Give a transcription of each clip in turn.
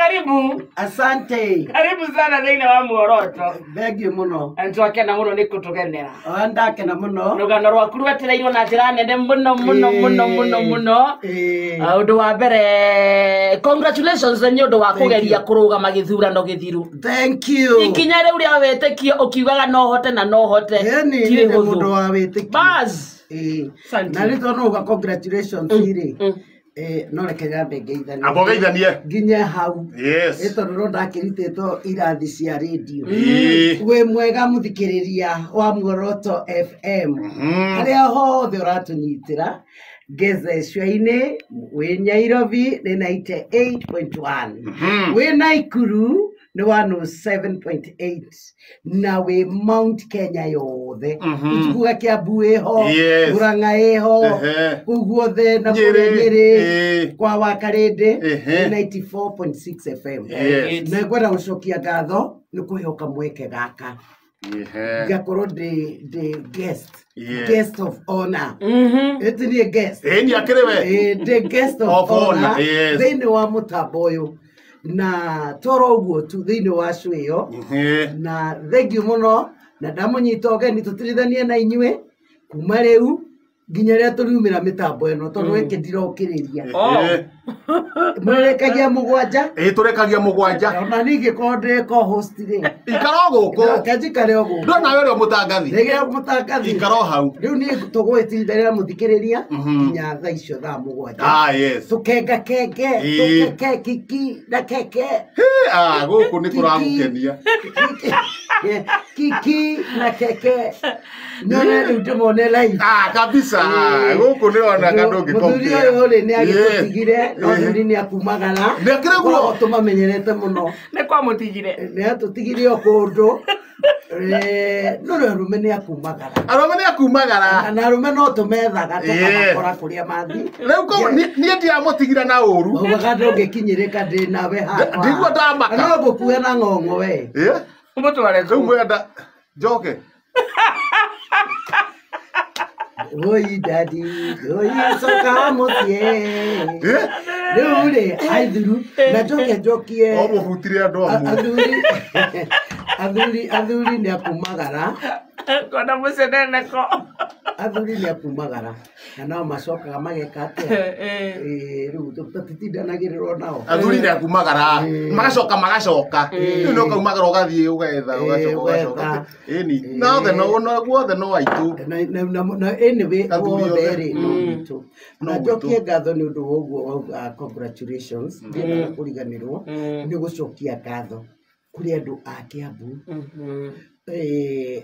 Karibu. Asante. Karibu sana thĩinĩ wa Muoroto. Thengiũ mũno. Na nĩtwakena mũno nĩ kũtũgenera. O ndakena mũno. Rũgano rwaku rwetereirwo na njĩra nene mũno mũno mũno mũno mũno. Ũndũ wa mbere, congratulations nĩ ũndũ wa Thank kũgeria you. kũrũgama gĩthurano gĩthiru. Thank you. Ikinya rĩu rĩa wĩtĩkio ũkiugaga no hote na no hote. Ĩni ti nĩ rĩhũthũ. mũndũ wa wĩtĩkio. Bas. Asante. Na rĩ tondũ uga congratulations rĩ. No reke nyambe ngeithanie. Amba ũgeithanie. Nginya hau. Yes. Ĩ tondũ no ndakĩrutĩtwo irathi cia rĩndio. Ĩĩ. Wĩ mwega mũthikĩrĩria wa Muoroto FM. Harĩa hothe ũratũnyitĩra ngezecwa-inĩ wĩ Nairobi nĩ 98.1, wĩ Naikuru nĩ 107.8, na wĩ Mount Kenya yothe, tukuga Kiambu ĩho, Yes. Murang'a ĩho, kũu guothe na Nyĩrĩ. kũrĩa Nyĩrĩ kwa Wakarĩndĩ nĩ 94.6 FM. Yes. Na ngwenda gũcokia ngatho nĩ kũheo kamweke gaka ngakorwo ndĩ guest, Yes. guest of honor. Ĩti niĩ guest. Ĩni akĩrĩ we. Ndĩ guest of Of honor, honor yes. thĩinĩ wa mũtambo ũyũ, na toro ũguo tu thĩinĩ wa show ĩyo. Na thengiũ mũno, na ndamũnyita ũgeni tũtirithanie na inyuĩ kuma rĩu nginya rĩrĩa tũriumĩra mĩtambo ĩno, tondũ gĩkĩ ndirokĩrĩria. Mũrĩrĩkagia 7. Ĩĩ, tũrĩkagia 7. Ona niĩ ngĩkorwo ndĩ co-host rĩ, Ikara o gũkũ. Reke njikare o gũkũ. Ndona we ũrĩa mũtangathi. Rĩrĩa mũtangathi. Ikara o hau. Rĩu niĩ tũgũgĩtindanĩra mũthikĩrĩria nginya thaa icio thaa 7. Yes. Tũkenga kenge, tũkeke kiki na keke. Hĩ, gũkũ nĩ kũragũkenia. Kiki na keke. Nyone rĩu ndĩmone live. Kabisa. Gũkũ nĩ onaga ndũngĩ Mũthuri compare. ũyũ rĩ nĩ agĩtũtigire, no thuri nĩ akumagara. Nĩ akĩrĩ guo? Koragwo tũmamenyerete mũno. Nĩ kwamũtigire. Nĩ atũtigire o kũndũ. No rĩ arũme nĩ akumagara. Arũme nĩ akumagara. Na arũme no tũmethaga tũkamakora kũrĩa mathiĩ. Rĩu kũu niĩ ndiamũtigire na ũru. Waugaga ndũngĩkinyĩrĩka ndĩ nawe haha. Ndigua ndamaka. No ngũkue na ng'ong'o we. Ũmũtware Rĩu kũ? mwenda njoke. Oi daddy, oi coka mũciĩ. Rĩu rĩ, aithuru, na njoke njokie. O mũhutirie andũ amwe. Athuri nĩ akumagara. Kona mũceneneko. Athuri nĩ akumagara. Na nao macokaga mageka atĩa? Rĩu tũtitindanagĩrĩrwo nao. Athuri nĩ akumagara. Magacoka magacoka. Rĩu nĩ ũkaumagara ũgathiĩ ũgetha, ũgacoka, ũgacoka. Ĩni. Na othe no, no, guothe no aitũ. Na anyway, Athuri guothe othe. rĩ, no witũ. No Na witũ. njokie ngatho nĩ ũndũ wa ũguo wauga congratulations. Ndiendaga kũriganĩrwo nĩ gũcokia ngatho kũrĩ andũ a Kiambu.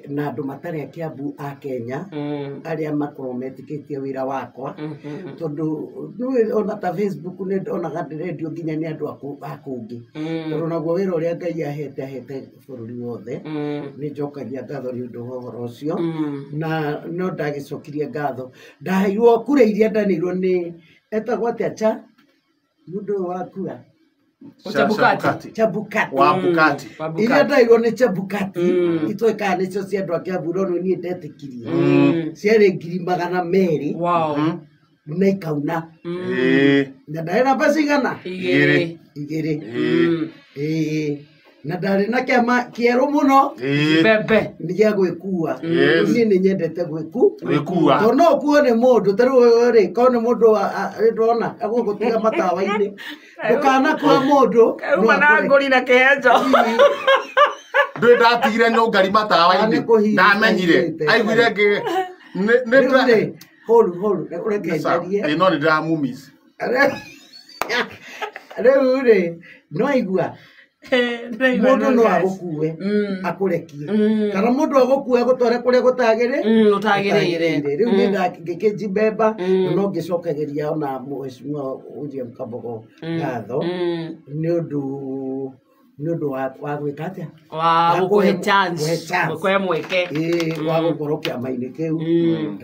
Na andũ matarĩ a Kiambu a Kenya, arĩa makoragwo metĩkĩtie wĩra wakwa. Tondũ nĩũĩ ona ta Facebook nĩ ndonaga ndĩrendio nginya nĩ andũ a kũngĩ. Tondũ naguo wĩra ũrĩa Ngai ahete, ahete bũrũri wothe. Nĩ njokagia ngatho nĩ ũndũ wa ũhoro ũcio. Na no ndagĩcokirie ngatho. Ndaheirwo kura iria ndanĩirwo nĩ etagwo atĩa cha? Mũndũ ũyũ wakura. Chebukati. Chebukati. Wa Bukati. Iria ndairwo nĩ Chebukati, itoĩ kana nĩcio cia andũ a Kiambu, no niĩ ndetĩkirie. Ciarĩ 200,000. Wow. Na ikauna. Na ndarĩ na mbeca igana? Igĩrĩ. Igĩrĩ. Na ndarĩ na kĩama kĩerũ mũno. Mbembe. Nĩ gĩa gwĩkua. Niĩ nĩ nyendete Gwĩkua. Tondũ no ũkuo nĩ mũndũ, ta rĩu ũyũ rĩ, korwo nĩ mũndũ ndona, egũgũtiga matawa-inĩ. Ndũkanakue mũndũ, Kauma no na akũreke. ngũri na kĩhenjo. Ndũĩ ndatigire nyũngari matawa-inĩ. Nĩ kũhirĩka Ndamenyire. ihirĩte. Aiguire ngĩ- nĩ Rĩu ndra- rĩ, horu, horu, reke Sawa. njarie. Ĩ, no nĩ ndĩramũmiss. Rĩu rĩ, no aigua. Mũndũ no agũkue, akũrekie. Kana mũndũ agũkue agũtware kũrĩa Gũtagĩrĩire. Rĩu niĩ ngĩkĩnjibemba, na no ngĩcokagĩria ona Mheshimiwa William Kabogo ngatho nĩ ũndũ wa gwĩka atĩa? Wa Wa gũkũhe chance. kũhe chance. Gũkũhe mweke. Ĩĩ, wa gũkorwo kĩama-inĩ kĩu.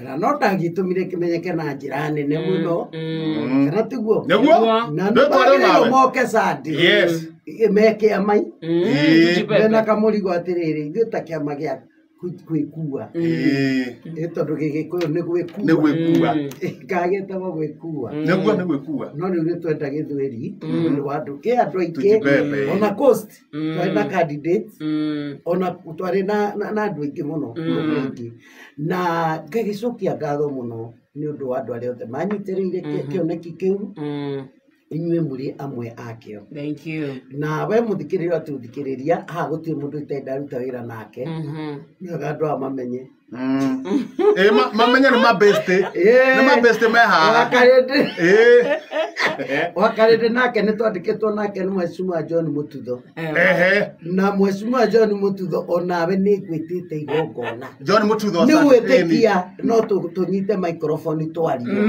Na no ndagĩtũmire kĩmenyeke na njĩra nene mũno. Kana tiguo? Nĩguo? Na nĩ Nĩ twarĩ magĩrĩirwo nawe. moke Sunday. Yes. Me kĩama-inĩ. Ĩĩ. Mena kamũrigo atĩrĩrĩ, ithuĩ ta kĩama gĩa Gwĩkua. Ĩ tondũ Gĩgĩkũyũ nĩ gwĩkua. Nĩ gwĩkua. Kagĩtagwo gwĩkua. Nĩguo nĩ gwĩkua. No rĩu nĩ twenda gĩthweri nĩ wa andũ kĩ andũ aingĩ Tujibebe. ona coast twarĩ na candidates ona twarĩ na andũ aingĩ mũno aingĩ na ngagĩcokia ngatho mũno nĩ ũndũ wa andũ arĩa othe manyitĩrĩire kĩoneki kĩu. Inyuĩ mũrĩ amwe akĩo. Thank you. Na we mũthikĩrĩria atũthikĩrĩria haha gũtirĩ mũndũ itenda aruta wĩra nake. Nĩwega andũ aya mamenye. Mamenye nĩ mabeste. Nĩ mabeste me haha. Wakarĩndĩ nake nĩ twandĩkĩtwo nake nĩ Mheshimiwa John Mututho. Na Mheshimiwa John Mututho onawe nĩ ngwĩtĩte igongona. John Mututho nĩ gwĩtĩkia no tũnyite microphone twarie.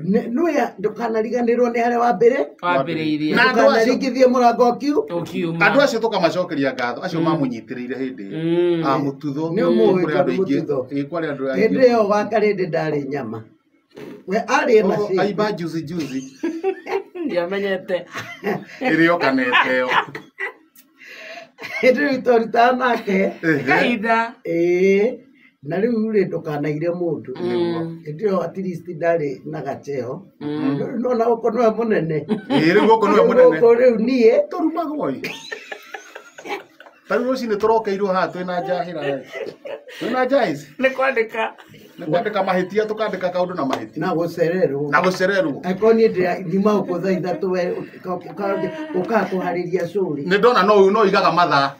Nĩwe ndũkanariganĩrwo nĩ harĩa wambere. Wambĩrĩirie. Ndũkanaringithie mũrango ũkiuma. Andũ acio tũkamacokeria ngatho acio mamũnyitĩrĩire hĩndĩ ĩyo. A Mututho nĩ ũmũĩ John Mututho. Hĩndĩ ĩyo wakarĩndĩ ndarĩ nyama. We arĩ na shape. Aiba juzi juzi. Ndiamenyete. Ĩrĩo kana ĩteo. Hĩndĩ ĩyo twarutaga nake. Kahinda. Ĩĩ. Na rĩu rĩ ndũkanaire mũndũ. Hĩndĩ ĩyo at least ndarĩ na gacheo. No na gũkũ nĩwe mũnene. Ĩĩ rĩu gũkũ nĩwe mũnene. Gũkũ rĩu niĩ. Tũrumagwo ĩ. Ta rĩu rũcinĩ tũrokeirwo haha twĩna njahĩra. Twĩna njahĩ ici? Nĩ kwandĩka. Nĩ kwandĩka mahĩtia tũkandĩka kaũndũ na mahĩtia. Na gũcererwo. Na gũcererwo. Angĩkorwo niĩ ndĩra nyuma gũkũ thaa ithatũ we ũkaga kũharĩria cũrĩ. Nĩ ndona no no igaga mathaa.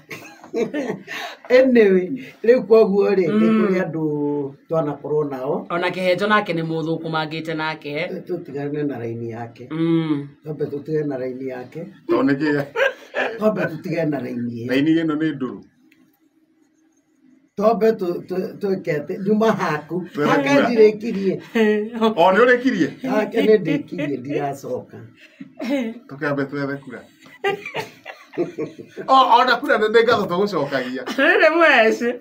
Anyway, rĩu koguo rĩ nĩ kũrĩ andũ twanakorwo nao. Ona Kĩhenjo nake nĩ mũthũkũmangĩte nake. Tũtigane na raini yake. Twambe tũtigane na raini yake. Tondũ nĩkĩ? Twambe tũtigane na raini ĩyo. Raini ĩno nĩ ndũrũ. Twambe twĩke atĩ nyuma haku. Hake ndirĩkirie. O nĩ ũrĩkirie? Hake nĩ ndĩkirie ndiracoka. Tũkĩambe twethe kura. Ona kura nĩ ngatho tũgũcokagia. Rĩrĩ mweci.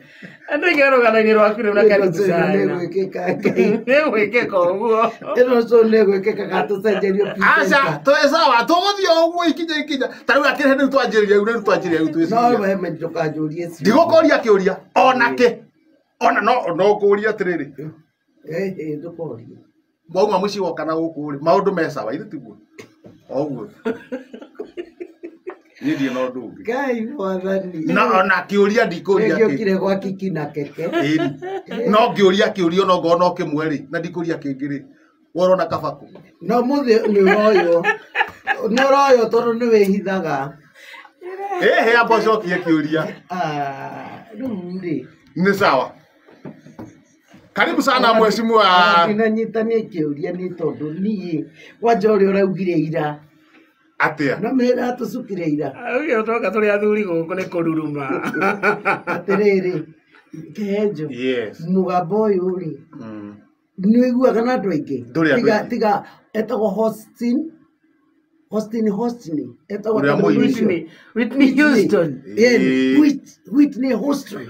Andũ aingĩ rũgano-inĩ rwaku rĩu na karibu sana. Nĩ gwĩkĩka ũguo. Ĩno cũ nĩ gwĩkĩka ga tũcenjerio Aca, twĩ sawa, tũgũthiĩ o ũguo ikinya ikinya. Ta rĩu akĩrĩ rĩu twanjĩrĩria rĩu twanjĩrĩria rĩu twĩciria. No we ndũkanjũrie ciũria. Ndigũkũria kĩũria ona kĩ. Ona no ngũria atĩrĩrĩ. Ĩĩ ndũkorie. Wauma mũciĩ woka na gũkũ rĩ, maũndũ me sawa, ithe tiguo? O ũguo. Niĩ ndirĩ na ũndũ ũngĩ. Ngai mwathani. Na ona kĩũria ndikũria kĩ. Nĩngĩokire gwa Kiki na Keke. Ĩni. No ngĩũria kĩũria no ngorwo no kĩmwe rĩ, na ndikũria kĩngĩ rĩ. Worona kaba kũ? No mũthĩ nĩ ũroywo. Nĩ ũroywo tondũ nĩ wĩhithaga. Ĩhĩ amba ũcokie kĩũria. Rĩu rĩ. Nĩ sawa. Karibu sana mheshimiwa. Ndinanyitania kĩũria nĩ tondũ niĩ kwanja ũrĩa ũraugire ira. Atia. No mera tũcukire ira. Ũguo twoka tũrĩ athuri gũkũ nĩ kũruruma. Atĩrĩrĩ, Kĩhenjo. Yes. Mũgambo ũyũ rĩ. Nĩ ũiguaga na andũ aingĩ. Tiga tiga etagwo Austin. Austin Houston. Etagwo Whitney Houston. Whitney Houston.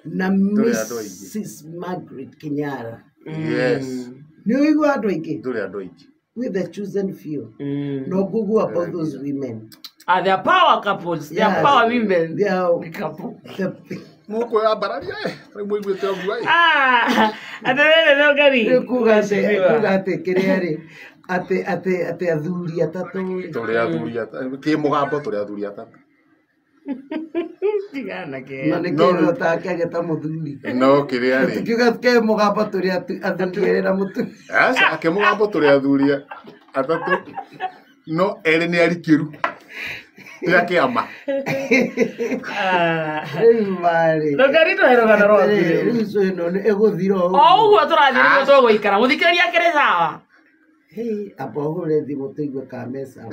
Na Mrs. Margaret Kenyatta. Yes. Nĩ ũiguaga andũ aingĩ. Ndũrĩ andũ aingĩ. With the chosen few. No Google about those women. They are power couples. They are power women. They are the couple. Moko ya bararia. Ah, atĩ kuga atĩ kĩrĩa rĩ atĩ atĩ atĩ athuri atatũ rĩ. Tũrĩ athuri atatũ. Kĩ mũgambo tũrĩ athuri atatũ. Tigana ke. Na nĩkĩo ũtakĩaria ta mũthuri. No kĩrĩa rĩ. Tukiuga ke mũgambo tũrĩ athuri erĩ na mũtumia. Aca, ke mũgambo tũrĩ athuri atatũ. No erĩ nĩ arikĩru. Nĩ a kĩama. Rĩu marĩ. Ndũngari tũhe rũgano rwaku. Rĩu cũ ĩno nĩ ĩgũthira o ũguo. O ũguo tũrathiĩ nĩguo tũgũikara. Mũthikĩrĩria akĩrĩ sawa. Hĩ, amba ũhũre thimũ tũigue kana me sawa.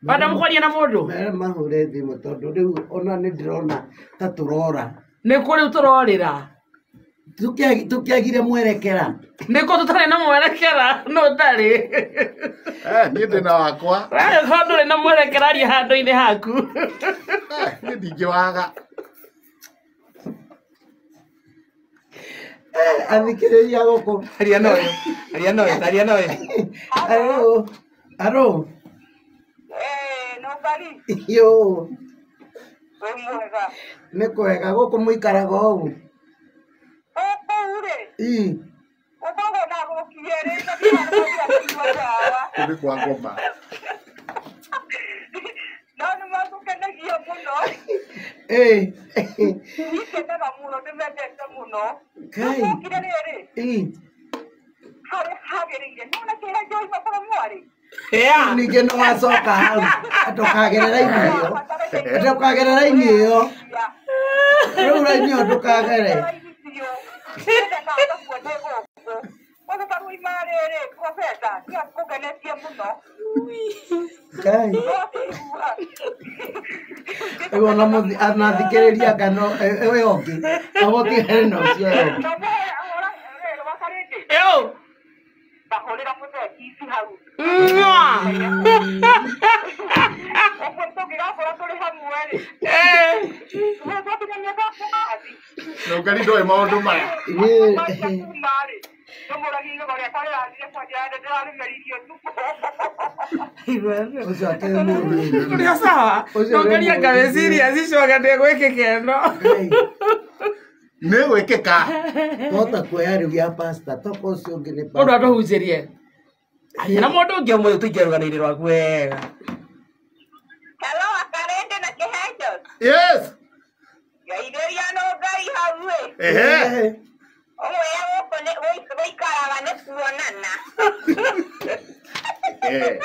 Bada mũkwaria na mũndũ? Mere mahũre thimũ tondũ rĩu ona nĩ ndĩrona ta tũrora. Nĩ kũ rĩu tũrorĩra? Tũkĩagire mwerekera. Nĩ kũ tũtarĩ na mwerekera? No ndarĩ. Niĩ ndĩna wakwa. We ndũrĩ na mwerekera aria handũ-inĩ haku. Niĩ ndingĩwaga. Athikĩrĩria gũkũ. Aria noyo. Aria noyo, aria noyo. Aro. Aro. Nobody. Yo. Wĩ mwega. Nĩ kwega gũkũ mũikaraga ũũ. rĩ Ii. ũkoragwo na athũki erĩ na ndiarĩ kũnyua ndawa. Kũu nĩ kwa ngoma. No nĩ matũkenagia mũno. Eh. Nikenaga mũno, ndĩmendete mũno. Kai. Ũkire rĩrĩ Ii. harĩ hagĩrĩire nĩwona kĩrĩa njohi makoro mwarĩ. Yeah. Ningĩ nĩ wacoka hau ndũkagere raini ĩyo, ndũkagere raini ĩyo, rĩu raini ĩyo ndũkagere. Kai. Rĩu ona anathikĩrĩria ngano ĩyo ĩngĩ agũtigane na ũcio ũyũ ũngĩ. Yo. Ndahũrĩra mũthee ici hau. Mwah. Ũguo tũngĩgakorwo tũrĩ hamwe rĩ, Eh. tũtinyamia gathi. Na ũngari ndoĩ maũndũ maya. Ũcio akĩrĩ mũru. Kũrĩa sawa. Ũcio No ngaria nĩ ngawe mũru. serious icio anga ndĩgwĩkĩka ĩno. Ngai. Nĩ gwĩkĩka. Twahota kuoya rĩu ya pastor toka ũcio ũngĩ nĩ Mũndũ pastor. atũhunjĩrie. Na mũndũ ũngĩ ũmũthĩ tũingĩre rũgano-inĩ rwaku wega. Hello, Akarende na Kĩhenjo. Yes. Ngeithĩria no Ngai hau ĩ. Ehe. Ũmwe gũkũ nĩ gũikaraga nĩ kuonana. Eh.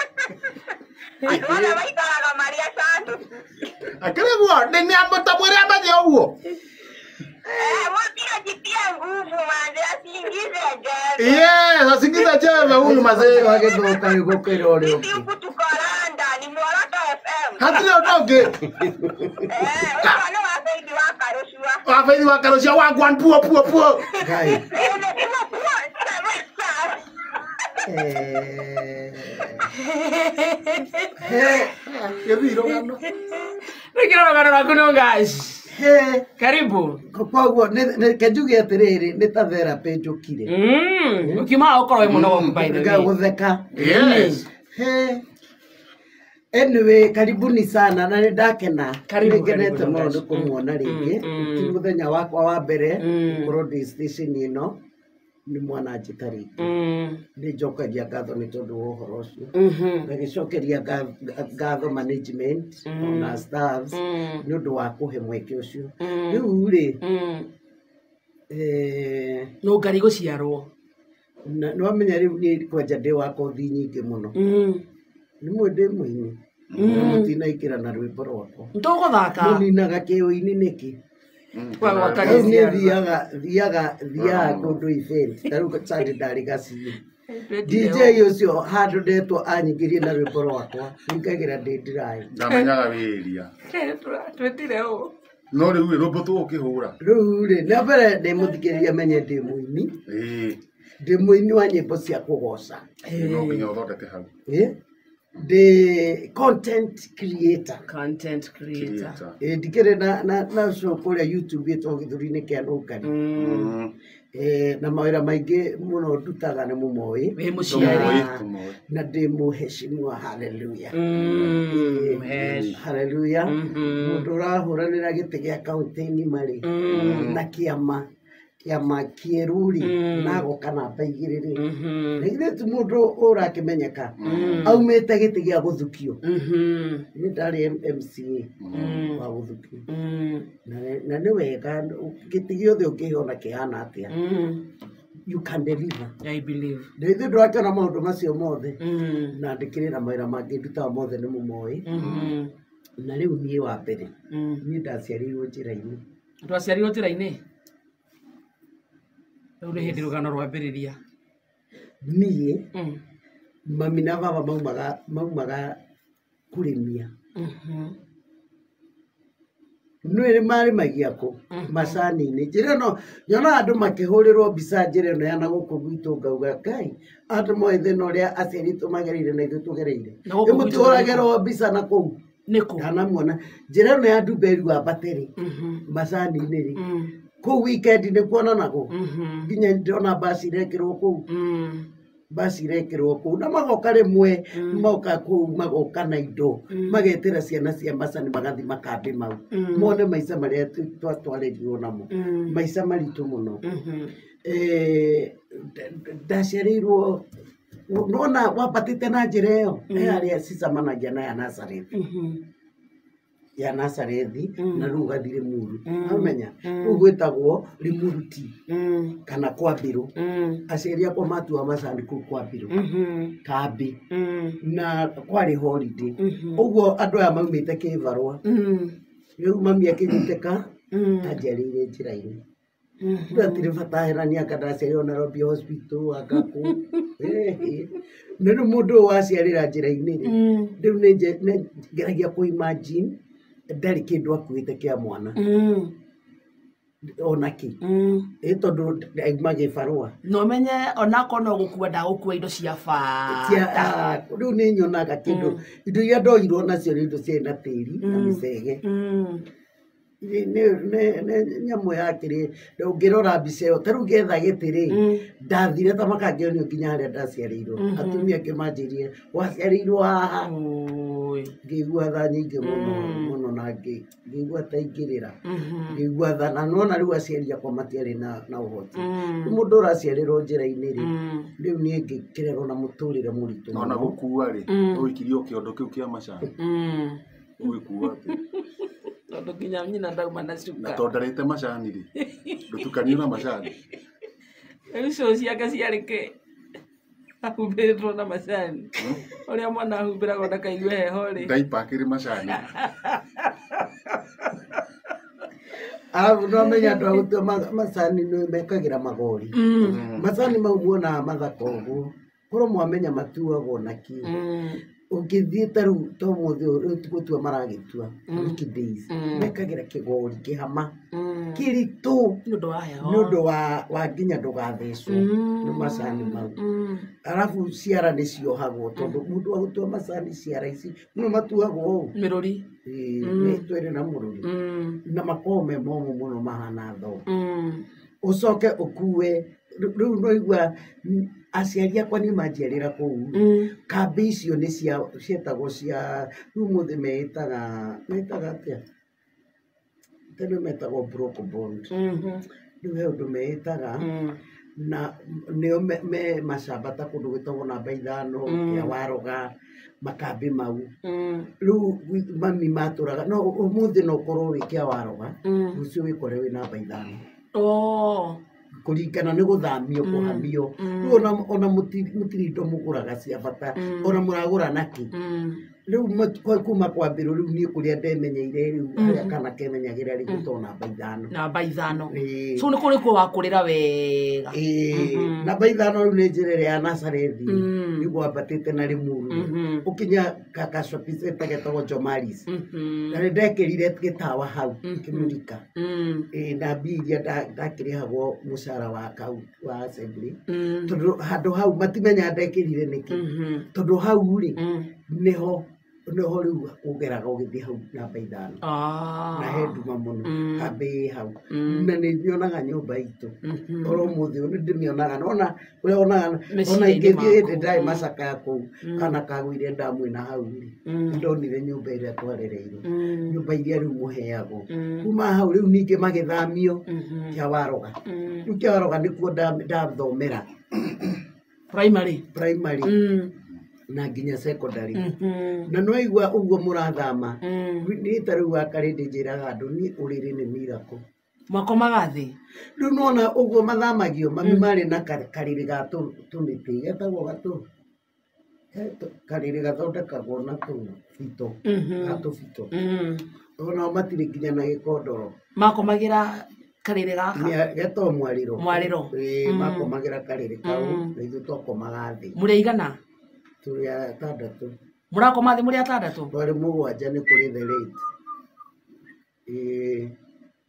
Andũ othe maikaraga marĩ acanjũku. Akĩrĩ guo nĩ tamwĩre amanye ũguo. Mwambie ajitie nguvu manze, asiingize jembe. Yes, asingize jembe huyu mazee. Ũcio agĩthũka rĩu gũkĩra ũrĩa Sisi ũngĩ. huku tuko London, ni Muoroto FM. Hatirĩ ũndũ ũngĩ. Ũcio nĩ wa Faith wa Karũcua. Wa Faith wa Karũcua wagwan puo puo puo. Ngai. Nĩ puo, sawa. Eh. He. Gĩthiĩ rũgano. Rĩngĩ rũgano rwaku no ngaci. He. Karibu. Koguo reke njuge atĩrĩrĩ, nĩ ta therapy njũkire. Ũkiuma ũkorwo wĩ mũnogoku by the way. Gũtheka. Yes. He. Anyway, karibuni sana na nĩ ndakena. Karibu, Nĩ ngenete karibu, mũno nĩ Ndogaci. kũmuona rĩngĩ. Ti mũthenya wakwa wa mbere gũkorwo ndĩ station ĩno, nĩ mwana njĩta rĩngĩ. Nĩ njokagia ngatho nĩ tondũ wa ũhoro ũcio. Ngagĩcokeria ngatho management ona staffs nĩ ũndũ wa kũhe mweke ũcio. Rĩu rĩ, No ngari gũciarwo. Nĩ wamenya rĩu niĩ kwanja ndĩ wa kothi nyingĩ mũno. Nĩ mũĩ ndĩ mũini. Mũtinaingĩra na rwĩmbo rwakwa. Tũgũthaka. Mũninaga kĩũini nĩkĩ? Gwaka Rĩu niĩ gĩciaro. thiaga kũndũ event. Ta rĩu Sunday ndarĩ Gaciĩ. DJ ũcio handũ ndetwo anyingĩrie na rwĩmbo rwakwa. Ningagĩra ndĩ ndiraĩ. Ndamenyaga wĩria. Twĩtire ũũ. No rĩu rĩ rwĩmbo tũgũkĩhũra. Rĩu rĩ, na mbere ndĩ mũthikĩrĩria menye ndĩ mũini. Ĩĩ. Ndĩ mũini wa nyĩmbo cia kũgoca. No nginya ũthondeke hau. Ĩ? Ndĩ content creator. Content creator. Creator. Ĩ, ndikĩrĩ na show kũrĩa YouTube ĩtagwo Gĩthũri-inĩ kĩa Nũngari. Na mawĩra maingĩ mũno ndutaga nĩ mũmoĩ. Wĩ mũciari. Tũmoĩ. Na ndĩ mũheshimiwa, hallelujah. Mũhesh. Hallelujah. Mũndũ ũrahũranĩra gĩtĩ gĩa kaũntĩ ng'ima rĩ, na kĩama kĩerũ rĩ, na agoka namba 2 rĩ. Na githĩ ti mũndũ ũrakĩmenyeka aumĩte gĩtĩ gĩa gũthukio. Niĩ ndarĩ MCA wa gũthukio. Na nĩ wega gĩtĩ gĩothe ũngĩheo na kĩhana atĩa, you can deliver. I believe. Na ithuĩ ndũrakĩona maũndũ macio mothe. Na ndĩkĩrĩ na mawĩra mangĩ ndutaga mothe nĩ mũmoĩ. Na rĩu niĩ wa mbere, niĩ ndaciarĩirwo njĩra-inĩ. Twaciarirwo njĩra-inĩ. Rĩu nĩ hĩndĩ rũgano rwambĩrĩria. Niĩ mami na baba maumaga kũrĩmia. Nĩ nĩ marĩmagia kũ? Macani-inĩ. Njĩra ĩno nyonaga andũ makĩhũrĩrwo mbica njĩra ĩno ya na gũkũ gwitũ ngauga Ngai, andũ moĩ thĩna ũrĩa aciari aitũ magereire na ithuĩ tũgereire. Na gũkũ Rĩu gwitũ mũtihũragĩrwo mbica na kũu. Nĩkũ? Ndanamuona. Njĩra ĩno ya Ndumberi wa Mbatĩrĩ, macani-inĩ rĩ, kũu weekend nĩ kuonanagwo. Nginya ndĩrona mbaci irekĩrwo kũu. Mbaci irekĩrwo kũu na magoka rĩmwe moka kũu magoka na indo magetĩra ciana cia macani magathi makambĩ mau mone maica marĩa twatwarĩrirwo namo maica maritũ mũno. Ndaciarĩirwo nona wambatĩte na njĩra ĩyo he harĩa cicamanagia na ya Nazarethi ya Nazarethi na rĩu ũgathiĩ Limuru amenya rĩu gwĩtagwo Limuru tea kana Kwambĩrũ. Aciari akwa matua macani kũu Kwambĩrũ kambĩ na kwarĩ holiday ũguo andũ aya maumĩte kĩbarũa rĩu mami akĩnyitĩka anjiarĩire njĩra-inĩ. Hatirĩ bata herani anga ndaciarĩirwo Nairobi hospital anga kũ. Na rĩu mũndũ ũyũ waciarĩra njĩra-inĩ rĩ rĩu nĩ ngeragia kũ imagine ndarĩ kĩndũ akuĩte kĩa mwana ona kĩ ĩ tondũ auma gĩbarũa na ũmenye onakorwo no gũkua ndagũkua indo cia bata. Rĩu nĩ nyonaga kĩndũ indo iria ndoirwo nacio nĩ indo ciarĩ na tĩri na mĩcege. Nĩ nyamũ yakĩrĩ ũngĩrora mbica ĩyo ta rĩu ngĩetha gĩtĩ rĩ ndathire ta makangĩonio nginya harĩa ndaciarĩirwo. Atumia angĩ manjĩrire waciarĩirwo haha. Ngĩigua tha nyingĩ mũno mũno na ngĩigua ta ingĩrĩra ngĩigua tha na nona rĩu aciari akwa matiarĩ na ũhoti. Rĩu mũndũ ũraciarĩrwo njĩra-inĩ rĩ rĩu niĩ ngĩkĩrerwo na mũtũrĩre mũritũ ona mũno. Gũkua rĩ ũikirio kĩondo kĩu kĩa macani ũgĩkua atĩ Tondũ nginya nyina ndauma na na cuka tondũ ndarĩte macani rĩ ndũtukanio na macani. Rĩu cũũ ciake ciarĩ kĩ ahumbĩrĩtwo na macani ũrĩa mwana ahumbĩragwo ndakaigue heho rĩ Ndaipa akĩrĩ macani. Arabu no menya andũ a gũtua macani nĩ mekagĩra magori. Macani mau muonaga mathaka ũguo korwo mwamenya matuagwo na kĩ. Ũngĩthiĩ ta rĩu ta ũmũthĩ ũyũ rĩu ti gũtua maragĩtua weekdays mekagĩra kĩgori kĩhama kĩritũ nĩ ũndũ wa heho nĩ ũndũ wa nginya ndũgathecwo nĩ macani mau. Arabu ciara nĩ ciohagwo tondũ mũndũ wa gũtua macani ciara ici nĩ matuagwo ũũ. Mĩrũri. Ĩĩ, nĩ twĩrĩ na mũrũri na makoragwo me momũ mũno mahana thoo. Ũcoke ũkue rĩu no igua aciari akwa nĩ manjiarĩra kũu kambĩ icio nĩ cia cietagwo cia rĩu ũmũthĩ meĩtaga metaga atĩa tene metagwo broke bond rĩu he ũndũ meĩtaga na nĩo me macamba ta kũndũ gwĩtagwo namba 5 kĩa Waroga makambĩ mau rĩu mami matũraga no ũmũthĩ no ũkorwo wĩ kĩa Waroga rũciũ wĩkore wĩ namba 5 kũringana nĩ gũthamio kũhamio rĩu ona mũtirĩ indo mũgũraga cia bata ona mũragũra nakĩ rĩu kuma Kwambĩrũ rĩu niĩ kũrĩa ndemenyeire rĩu harĩa kana kemenyagĩra rĩ gwĩtagwo namba 5. Namba 5 so nĩ kũrĩ kuo wakũrĩra wega. Namba 5 rĩu nĩ njĩra ĩrĩa ya Nazarethi nĩguo wambatĩte na Limuru ũkinya shopping center getagwo Jomaris na nĩ ndekĩrire gĩtawa hau kĩmũrika na mbia iria ndakĩrĩhagwo mũcara wa kau wa assembly tondũ handũ hau matimenya ndekĩrire nĩkĩ tondũ hau rĩ nĩho rĩu ũgeraga ũgĩthiĩ hau namba 5 na he nduma mũno kambĩ ĩ hau na nĩ nyonaga nyũmba itũ oro ũmũthĩ ũyũ nĩ ndĩmĩonaga nona ũrĩa onaga ona ingĩthiĩ hĩndĩ ndarĩ macakaya kũu kana kagũire ndamu ĩna hau rĩ ndonire nyũmba ĩrĩa twarereirwo nyũmba iria rĩu mũheagwo kuma hau rĩu ningĩ magĩthamio kĩa Waroga rĩu kĩa Waroga nĩkuo ndathomera primary na nginya secondary na no igua ũguo mũrathama niĩ ta rĩu wakarĩndĩ njĩraga andũ niĩ ũrĩrĩ nĩ miracle makomaga thĩ rĩu nona ũguo mathamagio mami marĩ na karĩrĩ ga tũmĩtĩ getagwo gatũ karĩrĩ gathondekagwo na tũbito ga tũbito onao matirĩ nginya na gĩkondoro makomagĩra karĩrĩ gaka getagwo mwarĩro mwarĩro makomagĩra karĩrĩ kau na ithuĩ twakomaga thĩ mũrĩ aigana tũrĩ atandatũ mũrakoma thĩ mũrĩ atandatũ twarĩ 7 nĩ kũrĩ the late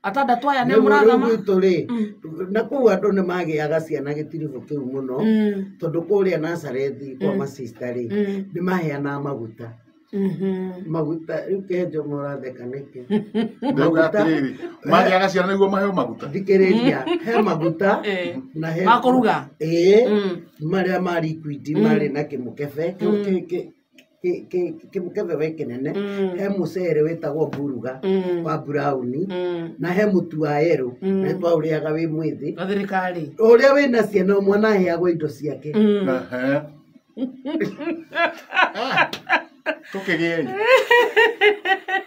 atandatũ aya nĩ mũrathama gwitũ rĩ na kũu andũ nĩ magĩaga ciana gĩtiribũ kĩu mũno tondũ kũrĩa Nazarethi kwa masista rĩ nĩ maheanaga maguta Maguta rĩu kĩhenjo mũratheka nĩkĩ? Ndauga atĩrĩrĩ, magĩaga ciana nĩguo maheo maguta. Thikĩrĩria, he maguta na he Makũruga? Ĩĩ, marĩa ma liquid marĩ na kĩmũkebe kĩmũkebe we kĩnene. He mũcere wĩtagwo mburuga wa burauni, na he mũtu wa yerũ na twaũrĩaga wĩ mwĩthĩ. Wa thirikari. Ũrĩa wĩna ciana mwana aheagwo indo ciake. Ehe. Tũkĩgĩei.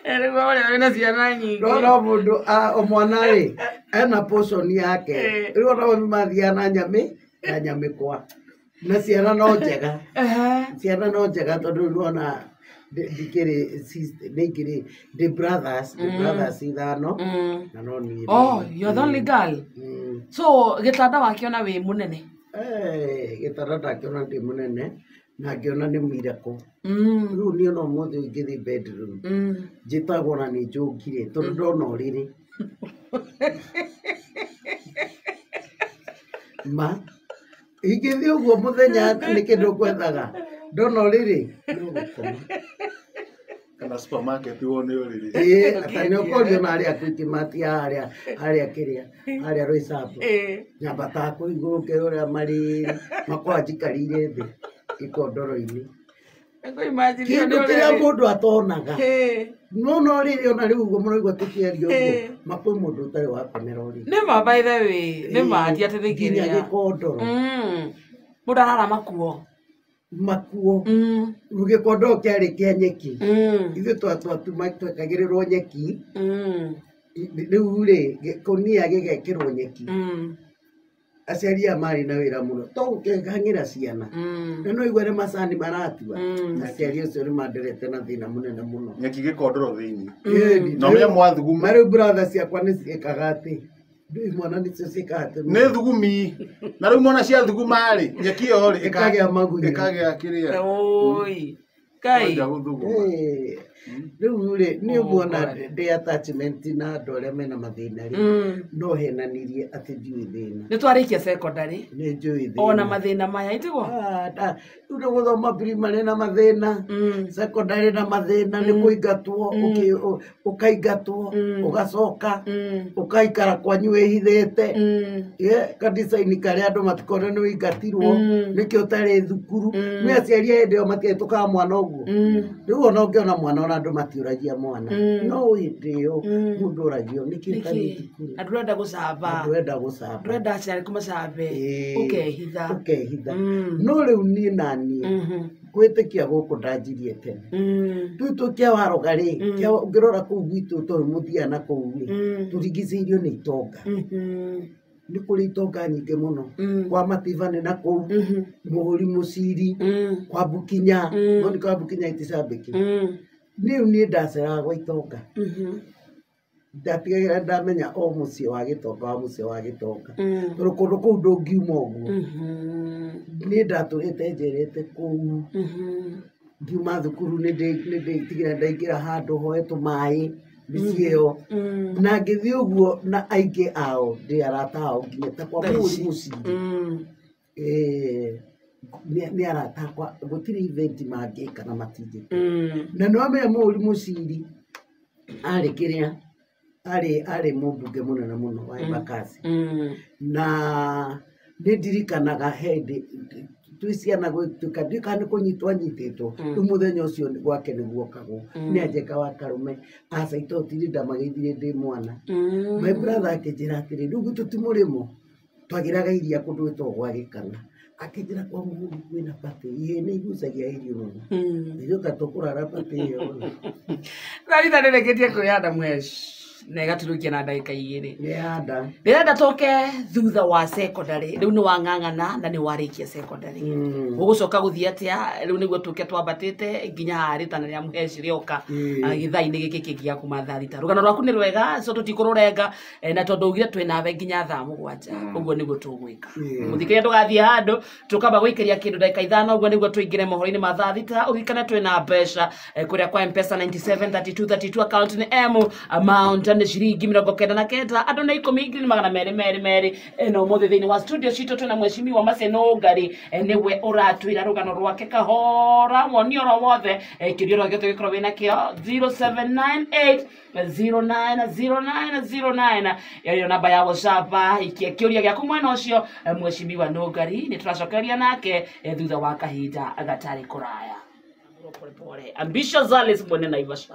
Rĩu ũrĩa wĩna ciana nyingĩ. No no mũndũ o mwana rĩ ena portion yake. Rĩu ona mami mathiaga na nyamĩ na nyamĩkwa na ciana no njega. Ciana no njega tondũ rĩu nĩwona ndikĩrĩ nĩ ndĩ brothers, ndĩ brothers ithano na no niĩ. Oh, you're the only girl. So gĩtanda wakĩona wĩ mũnene? Gĩtanda ndakĩona ndĩ mũnene na ngĩona nĩ miracle. Rĩu niĩ ona ũmũthĩ ingĩthiĩ bedroom njĩtagwo na nĩ njũngire tondũ ndona ũrĩrĩ. Ma ingĩthiĩ ũguo mũthenya nĩ kĩndũ ngwethaga ndona ũrĩrĩ no gũkoma. Kana supermarket wone ũrĩrĩ. Ĩĩ, ata nĩ ũkorio na arĩa kũingĩ harĩa harĩa kĩrĩa harĩa Roysambu. Nyambataga kũu igũrũ ngĩrora marĩrĩ makwa njikarĩire thĩ ikondoro-inĩ. Kĩndũ kĩrĩa mũndũ atonaga. No no rĩrĩ ona rĩu ũguo mũraigua tũkĩaria ũguo ma kwĩ mũndũ ũtarĩ wakomera ũrĩrĩ. Nĩ ma, by the way, nĩ ma, ti atĩ Nginya thikĩrĩria. gĩkondoro. Mũndũ arara makuo. Makuo. Gĩkondoro kĩarĩ kĩa nyeki. Ithuĩ twatuma twekagĩrĩrwo nyeki. Rĩu rĩ gĩkũnia gĩgekĩrwo nyeki. Aciari aya marĩ na wĩra mũno to gũkĩhang'ĩra ciana. Na no igue nĩ macani maratua. Aciari acio nĩ manderete na thĩna mũnene mũno. Nyeki gĩkondoro thĩinĩ. Ĩni, Na ũrĩa mwathuguma. Ma rĩu brother ciakwa nĩ ciĩkaga atĩ ndũĩ mwana nĩcio ciĩkaga atĩ Nĩ thugumi. Na rĩu mwana cia thuguma rĩ, nyeki ĩyo rĩ Ĩkagĩa magunyũ. Ĩkagĩa kĩrĩa. Oi. Ngai. Kwanja gũthuguma. Rĩu rĩ niĩ muona ndĩ attachment na andũ arĩa mena mathĩna rĩ no henanirie atĩ ndiũĩ thĩna. Nĩ twarĩkia secondary. Nĩ njũĩ thĩna. Ona mathĩna maya itiguo? Rĩu nĩ gũthoma primary na mathĩna, secondary na mathĩna, nĩ kũingatwo, ũkaingatwo, ũgacoka, ũkaikara kwanyu wĩhithĩte. Kanitha-inĩ karĩa andũ matikona nĩ wĩingatirwo, nĩkĩo ũtarĩ thukuru. Nĩ aciari a hĩndĩ ĩyo matiahĩtũkaga mwana ũguo. Rĩu ona ũngĩona mwana ona andũ matiũragia mwana. No hĩndĩ ĩyo mũndũ oragio nĩkĩ ũtarĩ thukuru. Na ndũrenda gũcamba. Ndũrenda gũcamba. Ndũrenda aciari kũmacambe. Ũkehitha. Ũkehitha. No rĩu niĩ na niĩ gwĩtĩkia gũkũ ndanjirie tene. Rĩu tũkia waroga rĩ, ũngĩrora kũu gwitũ tondũ mũthiaga na kũu rĩ, tũrigicĩirio nĩ itonga. Nĩ kũrĩ itonga nyingĩ mũno. Kwa Mativane na kũu, Mũhũri Mũciri, kwa Bukinya, no nĩ kwa Bukinya iticambĩki. Rĩu niĩ ndaceraga gwa itonga. Ndatigagĩra ndamenya o mũciĩ wa gĩtonga wa mũciĩ wa gĩtonga. Tondũ kũndũ kũu ndũngiuma ũguo. Niĩ ndatũrĩte njerete kũu. Ngiuma thukuru nĩ ndĩtigĩra ndaingĩra handũ hoe tũmaĩ mĩciĩ ĩyo. Na ngĩthiĩ ũguo na aingĩ ao ndĩ arata ao nginya ta kwa Mũhũri Mũciri. Nĩ arata akwa gũtirĩ event mangĩka na matinjĩte. Na nĩ wamenya Mũhũri Mũciri arĩ kĩrĩa arĩ mũmbunge mũnene mũno wa Embakasi. Na nĩ ndirikanaga hĩndĩ twĩ ciana gwĩtuĩka ndiũĩ kana nĩ kũnyitwo anyitĩtwo. Rĩu mũthenya ũcio gwake nĩguokagwo. Nĩ anjĩka wa Karũme aca itoti ndamageithirie ndĩ mwana. My brother akĩnjĩra atĩrĩ rĩu gwitũ ti mũrĩmo twagĩraga iria kũndũ gwĩtagwo gwa Gĩkana. Akĩnjĩra kwa Mũhũri kwĩna party ihĩĩ nĩ igucagia irio mũno. Ithuĩ tũkũrara party ĩyo. Tharita nĩrĩkĩtie kwĩyanda mwesh na ĩgaturũkia na ndagĩka igĩrĩ. Nĩyanda. Ndĩrenda tũke thutha wa secondary rĩu nĩ wang'ang'ana na nĩ warĩkia secondary. Ũgũcoka gũthiĩ atĩa rĩu nĩguo tũke twambatĩte nginya haha rĩtana rĩa Mũheci rĩoka gĩthaa-inĩ gĩkĩ kĩngĩ gĩa kuma thaa thita. Rũgano rwaku nĩ rwega so tũtikũrũrenga na tondũ ugire twĩ nawe nginya thaa mũgwanja ũguo nĩguo tũgwĩka. Mũthikĩrĩria ndũgathiĩ handũ tũkamba gũikĩria kĩndũ ndagĩka ithano ũguo nĩguo tũingĩre mohoro-inĩ ma thaa thita. Ũririkane twĩ na mbeca kũrĩa kwa M-Pesa 97 32 32 account nĩ M amount Rita nĩ ciringi 99, andũ nĩ 10 ngiri magana merĩ merĩ merĩ. Na ũmũthĩ thĩinĩ wa studio citũ twĩna mheshimiwa Mercy Nũngari, nĩwe ũratwĩra rũgano rwake kahora, woni oro wothe, kĩũria oro gĩothe gĩkorwo wĩna kĩo 0798 090909 ĩyo namba ya WhatsApp. Ikia kĩũria gĩaku mwena ũcio, mheshimiwa Nũngari nĩ tũracokereria nake thutha wa kahinda gatarĩ kũraya. Pole pole. Ambitious Alice mwene Naivasha.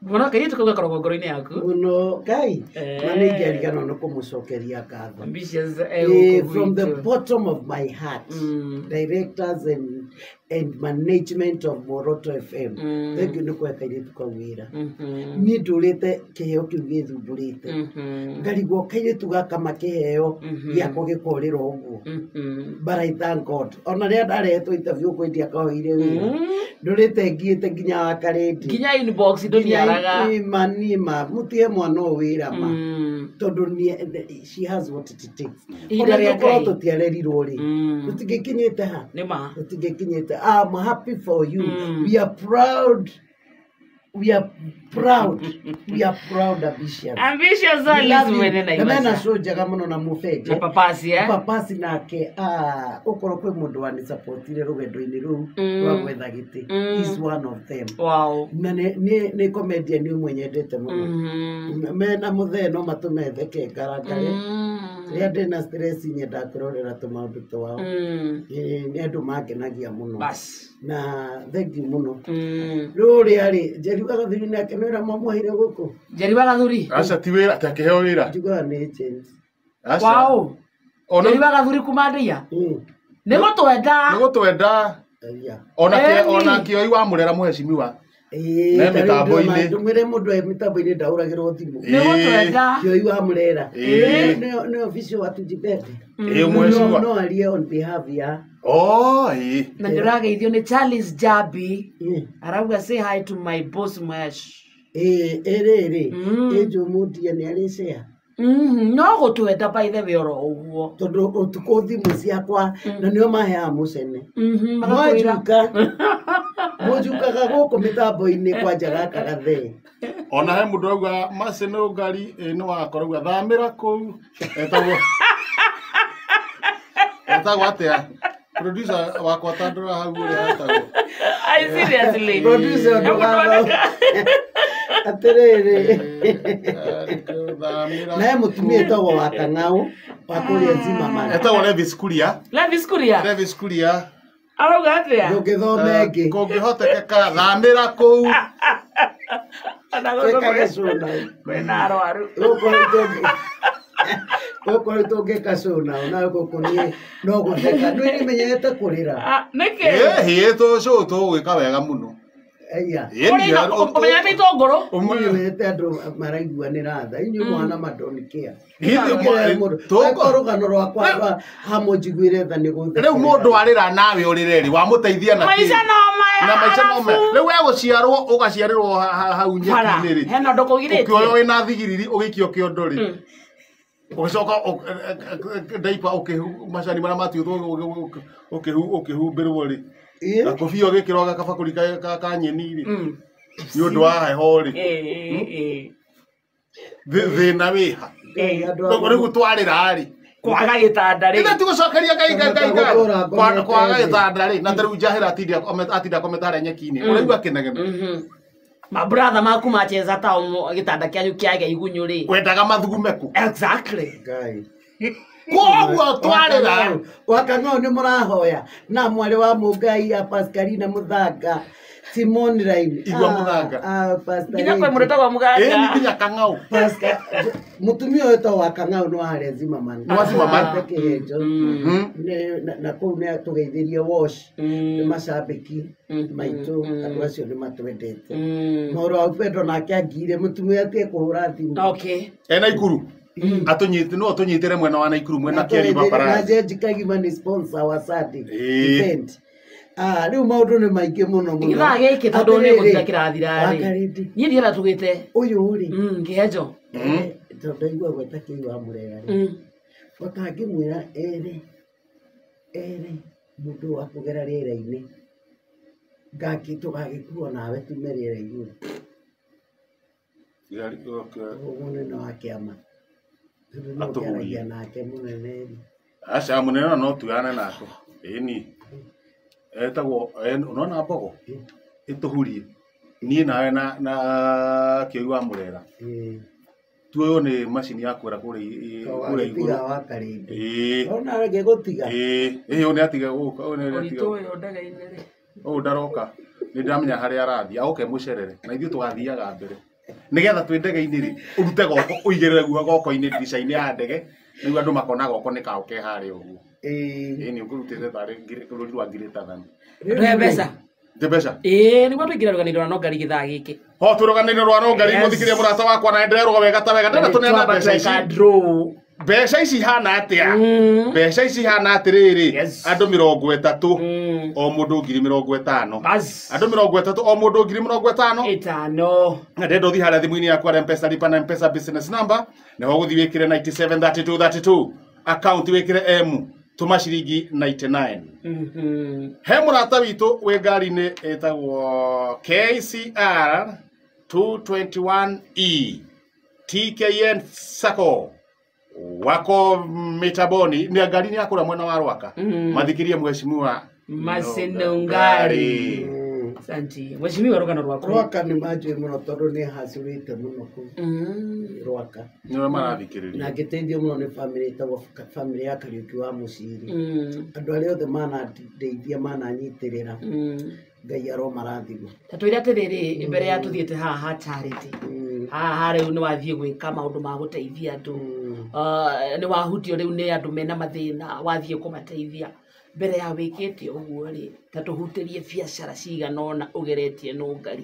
Mbona kairĩtu kau gakoragwo ngoro-inĩ yaku? Mũno Ngai na nĩ ingĩariganwo nĩ kũmũcokeria ngatho. Ambitious gũkũ From the gwitũ. bottom of my heart, directors and management of Moroto FM, thank you nĩ kũhe kairĩtu kau wĩra. Niĩ ndũrĩte kĩheo kĩu gĩthumbũrĩte, ngarigwo kairĩtu gaka makĩheo gĩakwa gĩkorĩra ũguo, but I thank God ona rĩrĩa ndarehetwo interview kwendia kahoire wĩra, ndũrĩte ngiĩte nginya wa karĩndi Nginya inbox ndũniaraga. Nima nima mutige mwana ũyũ wĩra ma, tondũ she has what it takes. Ihinda Ona rĩa tũkorwo Ngai. tũtiarerirwo rĩ, tũtingĩkinyĩte ha, Nĩ ma. tũtingĩkinyĩte. I'm happy for you. We are proud, we are proud, we are proud, Ambitious. Ambitious We Alice love you. mwene Na mena Naivasha. show njega mũno na mũbenje Na papasi eh? Papasi nake, ũkorwo kwĩ mũndũ wanisapotire rũgendo-inĩ rũu rwa gwetha gĩtĩ, is one of them. Wow. Na nĩ comedian ũmwe nyendete mũno. Mena mũthee no matũme theke ngarangare. Rĩrĩa ndĩna stress nyendaga kwĩrorera tũmaũndũ twao. Nĩ andũ mangenagia mũno. Bas. Na thank you mũno. Rĩu ũrĩa rĩ Njeri wa Gathuri nake nĩ wĩra mwamũheire gũkũ? Njeri wa Gathuri. Aca ti wĩra, ta akĩheo wĩra. Njiguaga nĩ agent. Aca. Wow. Ona Njeri wa Gathuri kuma ndia. Nĩ gũtwenda. nĩ gũtwenda. Aya. Ona Eni. ona kĩoi wa mũrera mheshimiwa. Ĩĩ, Ne ta rĩu mĩtambo-inĩ. ndũmwĩre mũndũ e mĩtambo-inĩ ndaũragĩrwo thimũ. Nĩ gũtwenda. Kĩoi wa mũrera. Ĩĩ. Nĩ official wa Tujibete. Ĩĩ mheshimiwa. No arie on behalf ya. Oh, ĩĩ. Na ndĩrageithio nĩ Charles Jabi. Arauga say hi to my boss Mwesh. Ĩĩ, ĩrĩrĩ. Ĩnjũ mũndia nĩ arĩ share. No gũtwenda by the way oro ũguo. Tondũ ũtukũ thimũ ciakwa na nĩo maheaga mũcene. Magakwĩra. Mwanjuka. Mũnjukaga gũkũ mĩtambo-inĩ kwanja gaka gathee. Ona he mũndũ auga Mercy Nũngari nĩ wakoragwo thamĩra kũu. Etagwo etagwo atĩa? Producer wakwa tandũra hau ũrĩa etagwo. I seriously. Producer ndũgatho. Atĩrĩrĩ. Thamĩra. Na he mũtumia etagwo wa Kang'au wa kũrĩa Zimmerman. Etagwo Levis Kuria. Levis Kuria. Levis Kuria. Arauga atĩa? Ndũngĩthoma ĩngĩ. Kũngĩhotekeka thamĩra kũu. Ona gũkũ Twĩkage show nao. kwĩna arwaru. Gũkũ gũkũ rĩu tũngĩka show nao na gũkũ niĩ no gũtheka. Nĩ nimenyerete kũrĩra. Nĩkĩ? Ĩĩ tũcũ tũgwĩka wega mũno. Aya. Ĩĩ, Ũmenyerete itũngũrũ? Nimenyerete andũ maraiguanĩra tha. Inyuĩ mwana madonikea. Githĩ Tũkũ rũgano rwakwa rwa hamwe njiguĩre tha nĩ gũthekerera. Rĩu mũndũ arĩra nawe ũrĩre rĩ, wamũteithia na kĩ? Maica no maya. Na maica no maya. Rĩu we gũciarwo ũgaciarĩrwo hau Bara. nyeki-inĩ rĩ. Hena ũndũ kũgirĩtie. Ũkĩoywo wĩna thigiriri ũgĩikio kĩondo rĩ. Ũgĩcoka ndaipa macani marĩa matuĩtwo ũkĩhumbĩrwo rĩ. Ĩĩ. Na kobia ũgĩkĩrwo gakabakũri ka nyeni rĩ. Nĩ ũndũ wa heho rĩ. Ĩĩ. Thĩna wĩha. Ngai, andũ a- Rĩu twarĩra rĩ. Kwaga gĩtanda rĩ. Ithe tigũcokeria Ngai Ngai Ngai Gũtũra Ngai. ngomete Kwaga thĩ. gĩtanda rĩ, na ta rĩu njahĩra atinda akomete harĩa nyeki-inĩ. Ũraigua akĩnegena. Mabratha maku macheza ta gĩtanda kĩanyu kĩagĩa igunyũ rĩ. Wendaga mathugume kũ? Exactly. Ngai. Koguo twarĩra. Wa Kang'au nĩ mũrahoya na mwarĩ wa Mũngai ya Pascalina Mũthanga Simon Raini. Igua Mũthanga. Nginya kwĩ mũndũ wĩtagwo Ĩĩ nĩ Mũganga. nginya Kang'au. Mũtumia ũyũ wĩtagwo wa Kang'au nĩ wa harĩa Zimmerman. Nĩ wa Zimmerman. Kĩhenjo. Na kũu nĩ atũgeithirie wash nĩ macambĩki maitũ andũ acio nĩ matwendete. Maũndũ wa upendo nake angire mũtumia atige kũhũra thimũ. Okay. E Naikuru. Atũnyite no atũnyitĩre mwena wa Naikuru mwena Kĩariba Na Parara. Njenji Kagima nĩ sponsor wa Sunday Ĩĩ. event. Rĩu maũndũ nĩ maingĩ mũno mũno. Gĩthaa gĩkĩ tondũ nĩ gũthira kĩrathira rĩ. Wakarĩndĩ. Niĩ ndienda tugĩte. Ũyũ rĩ. Kĩhenjo. Tondũ ndaigua gweta kĩu wa mũrera rĩ. Ũtangĩmwĩra ere ere mũndũ wa kũgera rĩera-inĩ ngaki tũgagĩkuo nawe tume rĩera igũrũ. Mũnene wa kĩama. Tondũ no Atũhurie. ngĩaragia nake mũnene. Aca mũnene no tuyane nake. Ĩni. Etagwo unaona mbogo ĩtũhurie. Niĩ nawe na Kĩoi wa Mũrera. Tuoywo nĩ macini ya kwĩra kũrĩa kũrĩa Wagĩtiga igũrũ. wa Karĩndĩ. Ĩĩ. Ona agĩgũtiga. Ĩĩ, ĩĩ ũyũ nĩ atiga gũka, ũyũ nĩ atiga. Ũritũ ũyũ ndege-inĩ rĩ. Ũyũ ndaroka. Nĩ ndamenya harĩa arathiĩ, agoke mũcerere na ithuĩ tũgathiaga mbere. Nĩgetha twĩ ndege-inĩ rĩ, ũrute goko ũigĩrĩre guo goko-inĩ ndirica-inĩ ya ndege, nĩguo andũ makona goko nĩ kao ke harĩa ũguo. Ĩĩ. Ĩĩ nĩ ũkũrutĩte tarĩ rũri rwa ngirĩtathani. Ndũhe mbeca. Ndĩ mbeca. Ĩĩ nĩguo tũingĩre rũganĩro rwa Nongari gĩthaa gĩkĩ. Ho tũrũganĩro rwa Nongari Yes. mũthikĩrie mũrata wakwa na nderwo wega ta wega ndĩrenda tũneane Twamba mbeca ici. tweka draw. Mbeca ici hana atĩa? Mm. Mbeca ici hana atĩrĩrĩ, Yes. andũ 30 Mm. o mũndũ 50,000. Bas. Andũ 30 o mũndũ 50,000. 5. Na ndenda ũthiĩ harĩa thimũ-inĩ yaku harĩa Mpesa lipa na Mpesa business number nĩho ũgũthiĩ wĩkĩre 973232 account wĩkĩre M tũma ciringi 99. Mhm. He mũrata witũ wĩ ngari-inĩ ĩtagwo KCR 221E TKN Sacco wako mitaboni nĩ ngari-inĩ ya kũrĩa mwena wa Rwaka. Mathikĩrie mheshimiwa Masenongari. Mm. Asante. Mheshimiwa rũgano rwaku. Rwaka nĩ manjũĩ mũno tondũ nĩ hacũrĩte mũno kũu Rwaka. Nĩwe marathikĩrĩria. Na ngĩteithio mũno nĩ bamĩrĩ ĩtagwo bamĩrĩ ya Kariũki wa Mũciri. Mm. Andũ arĩa othe manandeithia mananyitĩrĩra Mm. Ngai aromarathima. Ta twĩre atĩrĩrĩ mbere ya tũthiĩte haha ha charity. Haha rĩu nĩ wathiĩ gwĩka maũndũ ma gũteithia andũ. Nĩ wahutio rĩu nĩ andũ mena mathĩna wathiĩ kũmateithia. Mbere ya wĩkĩte ũguo rĩ, ta tũhutĩrie biacara cigana ũna ũgeretie Nũngari.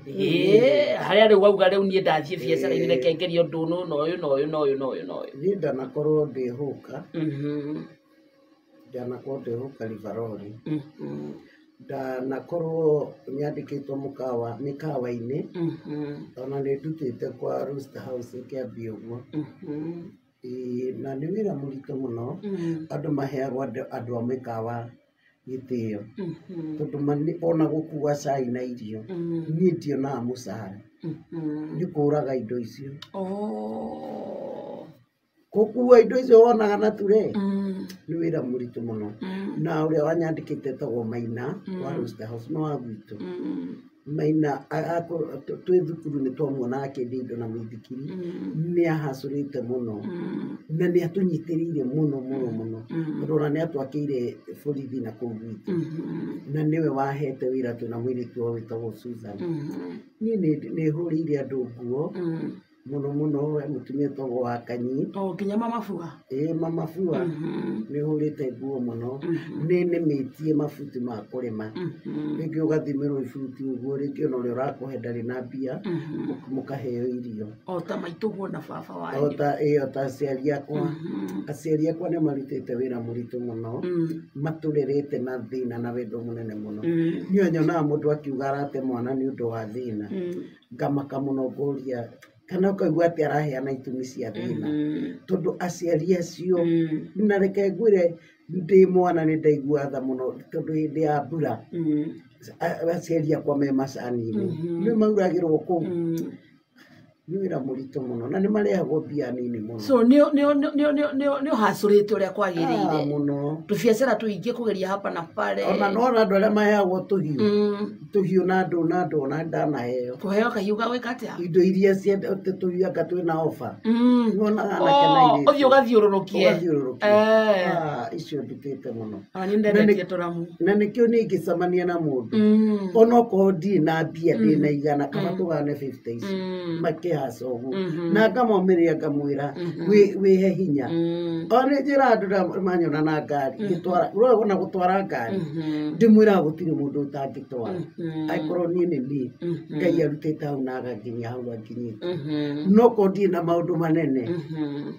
Ĩĩ, harĩa rĩu wauga rĩu niĩ ndathiĩ biacara-inĩ reke ngerie ũndũ ũyũ na ũyũ na ũyũ na ũyũ na ũyũ na ũyũ. Niĩ ndanakorwo ndĩ hũka, Mhm. ndanakorwo ndĩ hũka Livaroli. Mhm. Ndanakorwo nyandĩkĩtwo mũkawa mĩkawa-inĩ Mhm. ona nĩ ndutĩte kwa Rooster House ĩkĩambia ũguo. Mhm. Ĩĩ, na nĩ wĩra mũritũ mũno. Mhm. Andũ maheagwo andũ a mĩkawa gĩtĩo Mhm. tondũ ona gũkua cai na irio Mhm. niĩ ndionaga mũcara. Mhm. Nĩ kũraga indo icio. Oh. Gũkua indo icio wonaga na ture Mm. nĩ wĩra mũritũ mũno. Mm. Na ũrĩa wanyandĩkĩte etagwo Maina wa Rooster House no wa gwitũ. Mm. Maina twĩ thukuru nĩ twamuonaga akĩendia indo na mũithikiri. Mm. Nĩ ahacũrĩte mũno. Mm. Na nĩ atũnyitĩrĩire mũno mũno mũno. Mm. Tondũ ona nĩ atwakĩire borithi na kũu gwitũ. Mhm. Na nĩwe wahete wĩra twĩna mũirĩtu wao wĩtagwo Susan. Mhm. Niĩ nĩ hũrĩire andũ nguo Mm. mũno mũno he mũtumia wĩtagwo wa Kanyi. Oh, nginya mama bua. Ĩĩ mama bua. Mhm. Nĩ hũrĩte nguo mũno. Nĩ nĩmĩtie mabuti ma kũrĩma. Mhm. Rĩngĩ ũgathimĩrwo ibuti ũguo rĩngĩ ona ũrĩa ũrakũhe ndarĩ na mbia Mhm. mũkaheo irio. O ta maitũguo na baba wanyu. Ĩĩ o ta aciari akwa. Mhm. Aciari akwa nĩ marutĩte wĩra mũritũ mũno. Mm. Matũrerete na thĩna na wendo mũnene mũno. Mm. Niĩ nyonaga mũndũ akiuga arate mwana nĩ ũndũ wa thĩna. Mm. Ngamaka mũno ngũria kana ũkaigua atĩ araheana itũmi cia thĩna. Mm. Tondũ aciari acio Mm. na reke ngwĩre ndĩ mwana nĩ ndaigua tha mũno tondũ hĩndĩ ya mbura Mm. aciari akwa me macani-inĩ Mhm. nĩ mauragĩrwo kũu. Mm. Nĩ wĩra mũritũ mũno na nĩ marehagwo mbia nini mũno. So nĩ ũhacũrĩte ũrĩa kwagĩrĩire. Mũno. Tũbiacara tũingĩ kũgeria hapa na pale. Ona nona andũ arĩa maheagwo tũhiũ. Mm. Tũhiũ na andũ na andũ ona ndanaheo. Kũheo kahiũ ga gwĩka atĩa? Indo iria ciendete tũhiũ anga twĩna ofa. Mm. Nyonaga anake na airĩtu. Ũthiĩ ũgathiũrũrũkie. Ũgathiũrũrũkie. Eh. Icio ndutĩte mũno. Ona niĩ ndendetie tũramu. Na nĩkĩo niĩ ingĩcemania na mũndũ. Mm. Onokorwo ndirĩ na mbia ndĩ na igana kaba tũgane 50 ici. Mm. Makĩhaca ũguo. Mhm. Na ngamomĩrĩria ngamwĩra wĩhe hinya. Mm. O nĩ njĩra andũ manyona na ngari ngĩtwara ũrona gũtwara ngari. Mhm. Ndĩmwĩraga gũtirĩ mũndũ ũtangĩtwara. Mhm. Angĩkorwo niĩ nĩ niĩ Mhm. Ngai arutĩte hau na aganginyia hau anginyĩte. Mhm. No korwo ndirĩ na maũndũ manene. Mhm.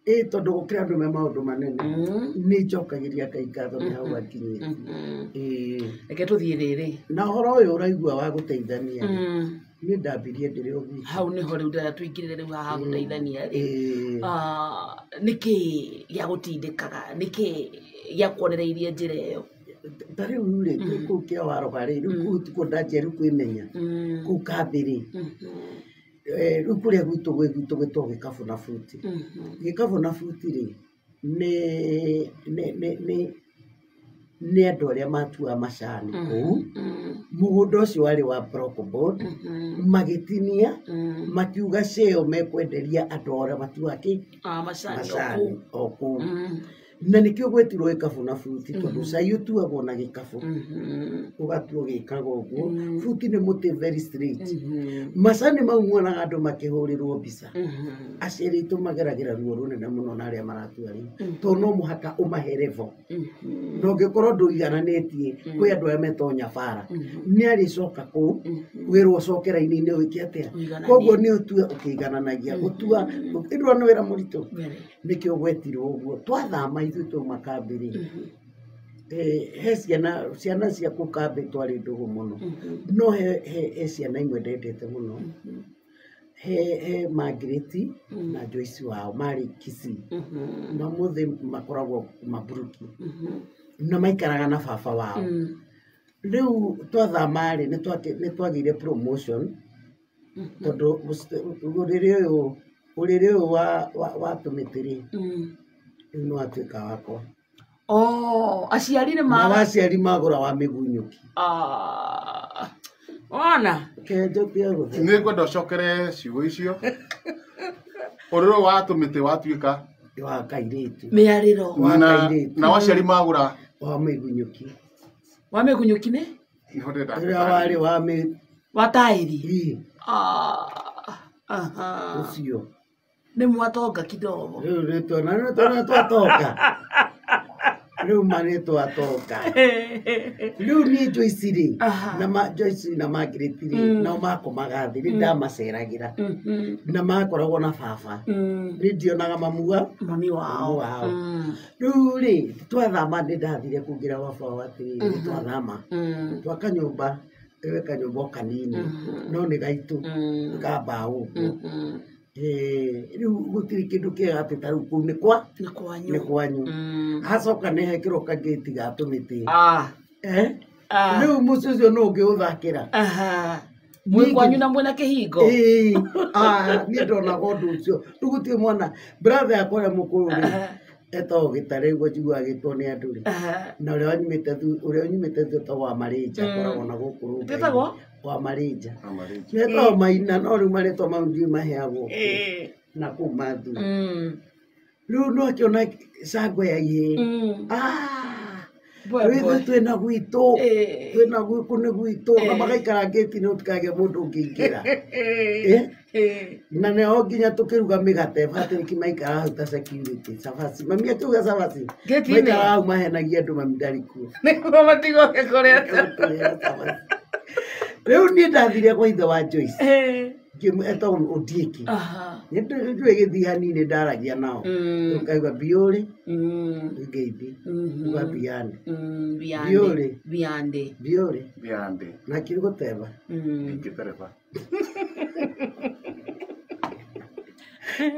Ĩĩ tondũ gũkĩra andũ me maũndũ manene. Mm. Nĩ njokagĩria Ngai ngatho nĩ hau anginyĩte. Mhm. Ĩĩ. Reke tũthiĩ rĩrĩ. Na ũhoro ũyũ ũraigua wa gũteithania. Mm. Niĩ ndambirie ndĩrĩ o gwitũ. Hau nĩho rĩu ndĩrenda tũingĩrĩre rĩu haha gũteithania rĩ. Ĩĩ. Nĩkĩ gĩa gũtindĩkaga? Nĩkĩ gĩa kuonereirie njĩra ĩyo? Ta rĩu rĩ, twĩ kũu kĩa waroga rĩ, rĩu kũu tikuo ndanjia rĩu kwĩmenya. Kũu kambĩ rĩ, rĩu kũrĩa gwitũ gwĩ gwitũ gwĩtagwo gĩkabũ na buti. Gĩkabũ na buti rĩ, nĩ andũ arĩa matuaga macani kũu. Mũgũnda ũcio warĩ wa block board, magĩtinia, makiuga ceo mekwenderia andũ arĩa matuaga kĩ Macani o macani kũu. O kũu. Na nĩkĩo gwĩtirwo gĩkabũ na buti, tondũ cai ũtuagwo na gĩkabũ, ũgatua ũgĩkaga ũguo. Buti nĩ mũtĩ very straight. Macani mau muonaga andũ makĩhũrĩrwo mbica, aciari aitũ mageragĩra ruo rũnene mũno na arĩa maratua rĩu, tondũ no mũhaka ũmahe level, na ũngĩkorwo ndũigananĩtie kwĩ andũ arĩa metagwo nyabara, nĩ arĩcoka kũu wĩrwo ũcoke raini-inĩ wĩke atĩa. Ũigananie. Koguo nĩ ũtue ũkĩigananagia gũtua ĩndwa nĩ wĩra mũritũ. Very. Nĩkĩo gwetirwo ũguo. Twathama ithuĩ twauma kambĩ rĩ, he ciana cia kũu kambĩ twarĩ ndũgũ mũno, no he ciana imwe ndendete mũno, he Margaret na Joyce wao marĩ Kisii, na ũmũthĩ makoragwo Maburuki, na maikaraga na baba wao. Rĩu twathama rĩ, nĩ twagĩire promotion, tondũ ũrĩrĩ ũyũ wa tũmĩtĩ rĩ, rĩu nĩ watuĩka wakwa. Oh, aciari nĩ Na ma waciari magũra wa mĩgunyũki. Ah, wona. Kenjokia gũtheka. Nĩ ngwenda ũcokere ciugo icio, ũrĩrĩ wa tũmĩtĩ watuĩka Wa kairĩtu. Mĩarĩro. Wa na kairĩtu. na waciari magũra Wa mĩgunyũki. Wa mĩgunyũki nĩ nĩho ndĩrenda. Ũrĩa warĩ wa mĩ wa taĩri. Ii, Ah, aha. ũcio. Nĩ mwatonga kidogo. Rĩu nĩ twatonga rĩu, ma nĩ twatonga rĩu. Niĩ Joyce rĩ, na Joyce na Margaret rĩ, nao makomaga thĩ, nĩ ndamaceragĩra, na makoragwo na baba. Nĩ ndionaga mamua Mami wao. Mami wao. Rĩu rĩ, twathama nĩ ndathire kũngĩra baba wao atĩrĩrĩ, nĩ twathama, twaka nyũmba, ĩwe kanyũmba o kanini no nĩ gaitũ, ka mbaũ ũguo. Rĩu gũtirĩ kĩndũ kĩega atĩ ta rĩu kũu nĩ kwa Nĩ kwanyu. Nĩ kwanyu. Hacoka nĩ hekĩrwo kangĩti ga tũmĩtĩ. Eh? Rĩu mũciĩ ũcio nũ ũngĩũthakĩra? Aha. Mwĩ kwanyu na mwĩna kĩhingo. Ĩĩ, niĩ ndonaga ũndũ ũcio rĩu gũtirĩ mwana, brother yakwa ũrĩa mũkũrũ rĩ, etagwo Gĩtare, ũguo njiguaga agĩtwo nĩ andũ rĩ, na ũrĩa nyumĩte thu etagwo wa Marĩnja, akoragwo na gũkũ Rũngai. Etagwo? Wa Marĩnja. Etagwo Maina, no rĩu marĩtwa mau ndiũĩ maheagwo kũ, na kũu mathu. Rĩu no akĩona cangwe ya ihĩĩ. Ah, Bwe, rĩu bwe. ithuĩ twĩna gwitũ, twĩna gũkũ nĩ gwitũ, na magaikara ngĩti-inĩ gũtikagĩe mũndũ ũngĩingĩra. Eh? Na nĩho nginya tũkĩruga mĩgate, Patrick maikara hau ta security, cabaci, mami akĩruga cabaci. Ngĩti-inĩ? Maikara hau mahenagia andũ mami ndarĩ kuo. Nĩguo matigoke kũrĩa. Tũrĩa cabaci. Rĩu niĩ ndathire kwa ithe wa Joyce, etagwo Ondieki. Nĩndũĩ gĩthiĩ hanini ndaragia nao, ũkaigua biũrĩ ngeithi, uga biande. Biande. Biũrĩ. Biande. Biũrĩ. Biande. Na kiri gũteba. Ingĩtereba.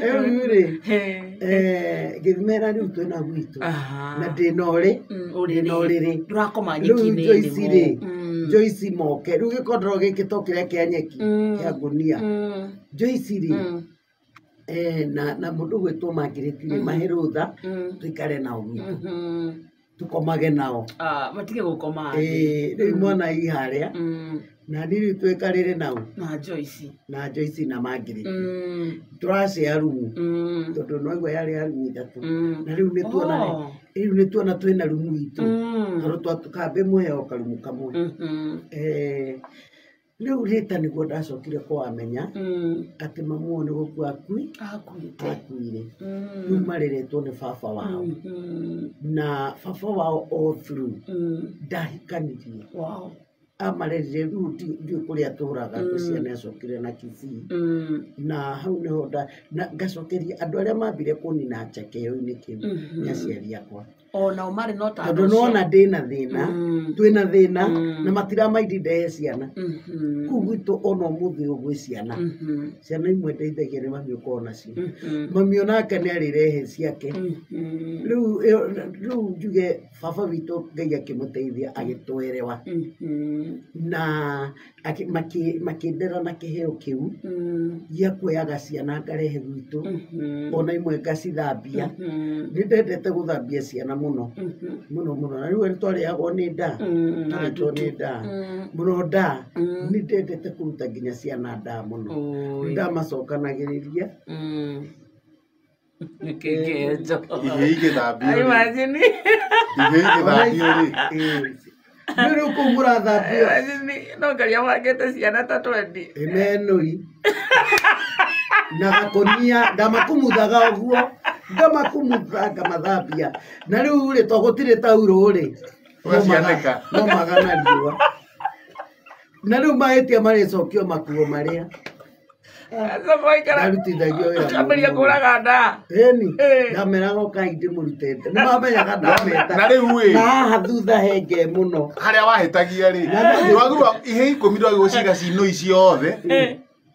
Rĩu rĩ, ngĩmera rĩu twĩna gwitũ, na ndĩna ũrĩ ndĩna ũrĩrĩ. Ndũrakoma Rĩu nyeki-inĩ. Joyce Nĩguo. rĩ, Joyce moke rĩu gĩkondoro gĩkĩ to kĩrĩa kĩa nyeki, kĩa ngũnia. Joyce rĩ, na mũndũ gwĩtwo Margaret rĩ, mahe rũtha tũikare nao gwitũ, tũkomage nao. Ah, matige gũkoma thĩ. Rĩu mwana i harĩa, na niĩ rĩu tũikarĩre nao. Na Joyce. Na Joyce na Margaret tũracea rumu, tondũ noigua yarĩ ya rumu ithatũ, na rĩu nĩ tuona rĩu nĩ tuona twĩna rumu itũ, tondũ twakambĩ mũheo karumu kamwe. Rĩu rĩta nĩguo ndacokire kũwamenya atĩ mamu wao nĩ gũkua Akuĩte. akuire. Rĩu mareretwo nĩ baba wao, na baba wao all through ndahikanirie. Amarerire rĩu ndiũĩ kũrĩa atũraga, ngwĩciria nĩ acokire na Kisii. Na hau nĩho na ngacokeria andũ arĩa mambire kũnina njake-inĩ kĩu nĩ aciari akwa. Onao marĩ na ũtaro Tondũ ũcio. nona ndĩna thĩna, twĩna thĩna, na matiramaindi ndehe ciana. Kũu gwitũ ona ũmũthĩ ũyũ gwĩ ciana. Ciana imwe ndeithagia nĩ mami ũkoragwo nacio. Mami onake nĩ arĩrehe ciake. Rĩu njuge baba witũ Ngai akĩmũteithia agĩtwerewa. Na makĩndera na kĩheo kĩu gĩa kuoyaga ciana ngarehe gwitũ, ona imwe ngacithambia. Nĩ ndendete gũthambia ciana mũno mũno mũno, na rĩu nĩ twarĩagwo nĩ nda, twarĩtwo nĩ nda mũno nda. Nĩ ndendete kũruta nginya ciana nda mũno. Nĩ ndamacokanagĩrĩria. Nĩkĩngenjo. Ihĩ igĩthambio rĩ. Imagine. Ihĩ igĩthambio rĩ. Nĩ rĩu kũu mũrathambio. Imagine no ngaria wangĩte ciana ta 20. Ĩmenũi na gakonia, ngamakumuthaga ũguo, ngamakumutha ngamathambia. Na rĩu rĩ, to gũtirĩ taurũ rĩ, Ũgacianĩka. no maga na riũa, na rĩu mahĩtia marĩcokio makuo marĩa ndarutithagio wĩra Ambĩrĩria mũũru. kũraga nda. Ĩni Eh. ndameraga ũkai ndĩmũrutĩte, nĩ mamenyaga ndameta. Na rĩu ĩ Na haha thutha henge mũno. Harĩa wahĩtagia rĩ, ndwagĩrĩirwo ihĩ 10 ndwagĩrĩirwo gũciga ci nũi ciothe,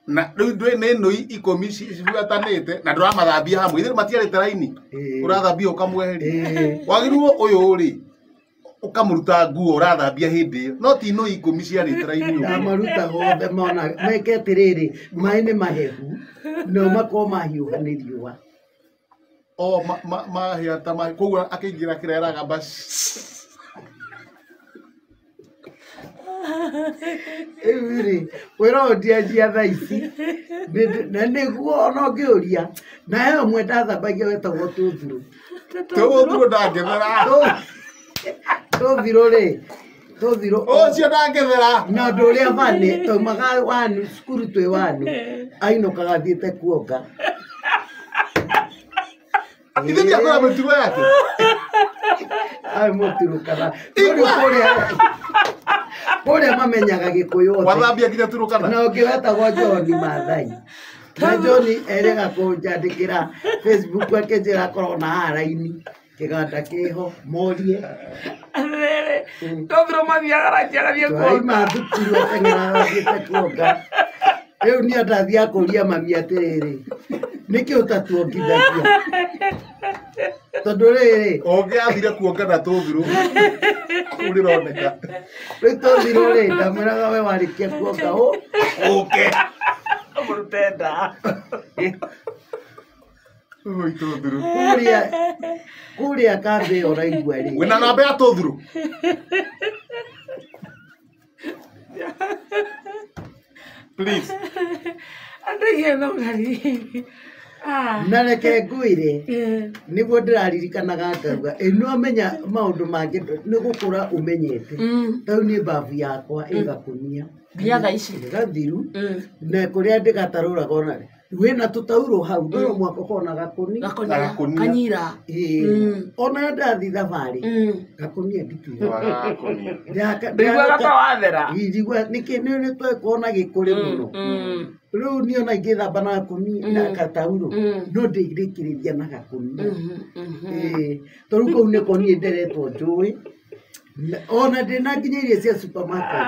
na rĩu ndwĩ nĩ nũi 10 cibuatanĩte na ndũramathambia hamwe, ithuĩ matiarĩte raini. Ũrathambia ũkamweheria. Wagĩrĩirwo ũyũ rĩ ũkamũruta nguo ũrathambia hĩndĩ ĩyo, no ti nũi 10 ciarĩte raini ũguo. Ndamarutaga othe mona meke atĩrĩrĩ, maĩ nĩ mahehu no makorwo mahiũha nĩ riũa. O mahĩa ta koguo akĩingĩra kĩrĩa aragamba. Rĩu rĩ, wĩra ũyũ ndianjia thaa ici. Na nĩguo ona ũngĩũria, na he ũmwe ndathambagia wetagwo Tũthirũ. Tũthirũ ndangĩthera. Tũthirũ rĩ, Tũthirũ Ũcio ndangĩthera. Na ũndũ ũrĩa bani, twaumaga wanu cukuru twĩ wanu, ainũkaga athiĩte kuonga. Ithe ndiakũra mĩtugo yake. Arĩ mũturũkana. Rĩu kũrĩa mamenyaga Gĩkũyũ othe. Wathambia nginya Turũkana. Na ũngĩ wetagwo John Maathai. Na John erĩga kũnjandĩkĩra Facebook akĩnjĩra akorwo na haha raini kĩganda kĩho morie. Atĩrĩrĩ, Tũthirũ mathiaga ranji agathiĩ kuonga. Twaima thukuru ateng'eraga athiĩte kuonga. Rĩu niĩ ndathiaga kũria mami atĩrĩrĩ, nĩkĩ ũtatuongithagia? Tondũ rĩrĩ, Ũngĩathire kuonga na Tũthirũ kũu rĩroneka. Rĩu Tũthirũ rĩ, ndamwĩraga we warĩkia kuonga ũ ũke ũmũrute nda. Oi Tũthirũ. Kũrĩa kambĩ ĩyo ũraigua rĩ. Wĩna namba ya Tũthirũ? Please. Andũ aingĩ no ngari. Na reke ngwĩre, nĩguo ndĩraririkanaga ngauga, ĩ nĩwamenya maũndũ mangĩ nĩ gũkũra ũmenyete. Tarĩu niĩ mbabu yakwa ĩ gakũnia. Nginya thaa ici. Gathiru. Na kũrĩa ndĩgatarũraga ona wĩna tũtaurũ hau, no mũhaka ũkorwo na gakũnia. Gakũnia. Kanyira. Ĩĩ. Ona ndathiĩ thabarĩ, gakũnia ndituaga. Gakũnia. Ndiguaga ta wathera. Ndigua nĩkĩ nĩ twekuona gĩkũrĩ mũno. Rĩu niĩ ona ingĩthamba na gakũnia na gataurũ, no ndĩrĩkĩrĩria na gakũnia. Ĩĩ. Tondũ kũu nĩko niĩ nderetwo njũĩ. Ona ndĩna nginya irio cia supermarket.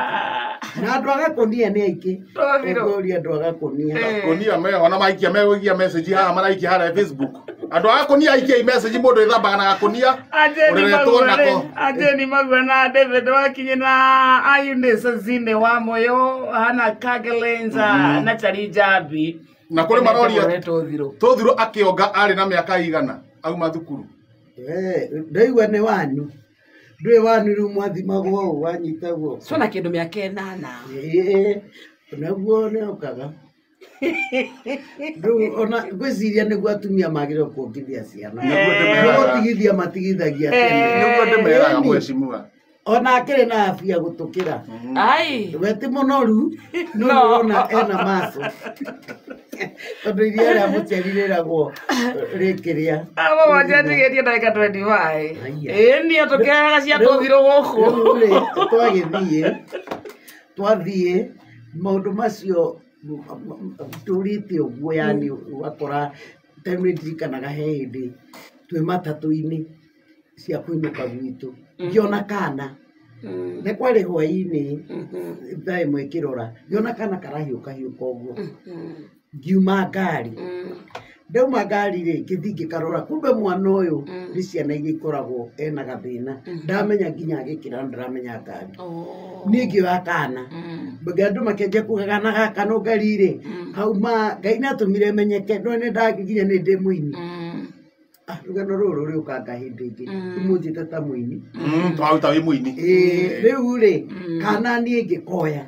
Na andũ a gakũnia nĩ aingĩ. Ũngĩũria andũ a gakũnia. Gakũnia me ona maikia megũikia message haha maraikia harĩa Facebook. Andũ a gakũnia aikiai message mũndũ ĩthambaga na gakũnia. Ũreretwo nako. Ajeni Magua na David Wakinyi na Ayunesa Zine wa Moyo Hana Kagelenza na Chari Jabi. Na kũrĩ maroria Tũthirũ. Tũthirũ akĩonga arĩ na mĩaka igana auma thukuru. Ndaigua nĩ wanyu. Ndũĩ wanyu rĩu mwathimagwo ũũ wanyitagwo. Cona kĩndũ mĩaka 8. Ĩĩ, naguo nĩokaga. Rĩu ona ngwĩciria nĩguo atumia magĩrĩirwo kuongithia ciana. Nĩguo ndĩmeraga. Nĩgũtigithia matigithagia tene. Nĩguo ndĩmeraga mheshimiwa. Ona akĩrĩ na afya gũtũkĩra. Ai. We ti mũnoru, no nĩũrona ena maco. Tondũ iria rĩa mũciari rĩragwo rĩkĩrĩa. Aba wanjatigetie ndagĩka 25. Ĩĩ niĩ tũkĩoyaga cia Tũthirũ gũkũ. Rĩu rĩ, twathiĩ maũndũ macio tũrĩte ũguo, yani ũgakora tene ndirikanaga he hĩndĩ twĩ matatũ-inĩ Cia kũinũka gwitũ ngĩona kana nĩ kwarĩ hwaĩ-inĩ thaa 1 ĩkĩrora, ngĩona kana karahiũkahiũka ũguo, ngiuma ngari. Ndauma ngari rĩ, ngĩthiĩ ngĩkarora, kumbe mwana ũyũ nĩ ciana iria ikoragwo ena gathĩna, ndamenya nginya agĩkĩra ndĩramenya ngari. Niĩ ngĩoya kana, andũ makĩanjia kuga kana gaka no ngari rĩ kauma Ngai nĩatũmire menyeke, no nĩ nginya nĩ ndĩ mũini. Rũgano rũrũ rũrĩũkanga hĩndĩ ĩngĩ, mũnjĩte ta mũini. Twaruta wĩ mũini. Rĩu rĩ, kana niĩ ngĩkoya,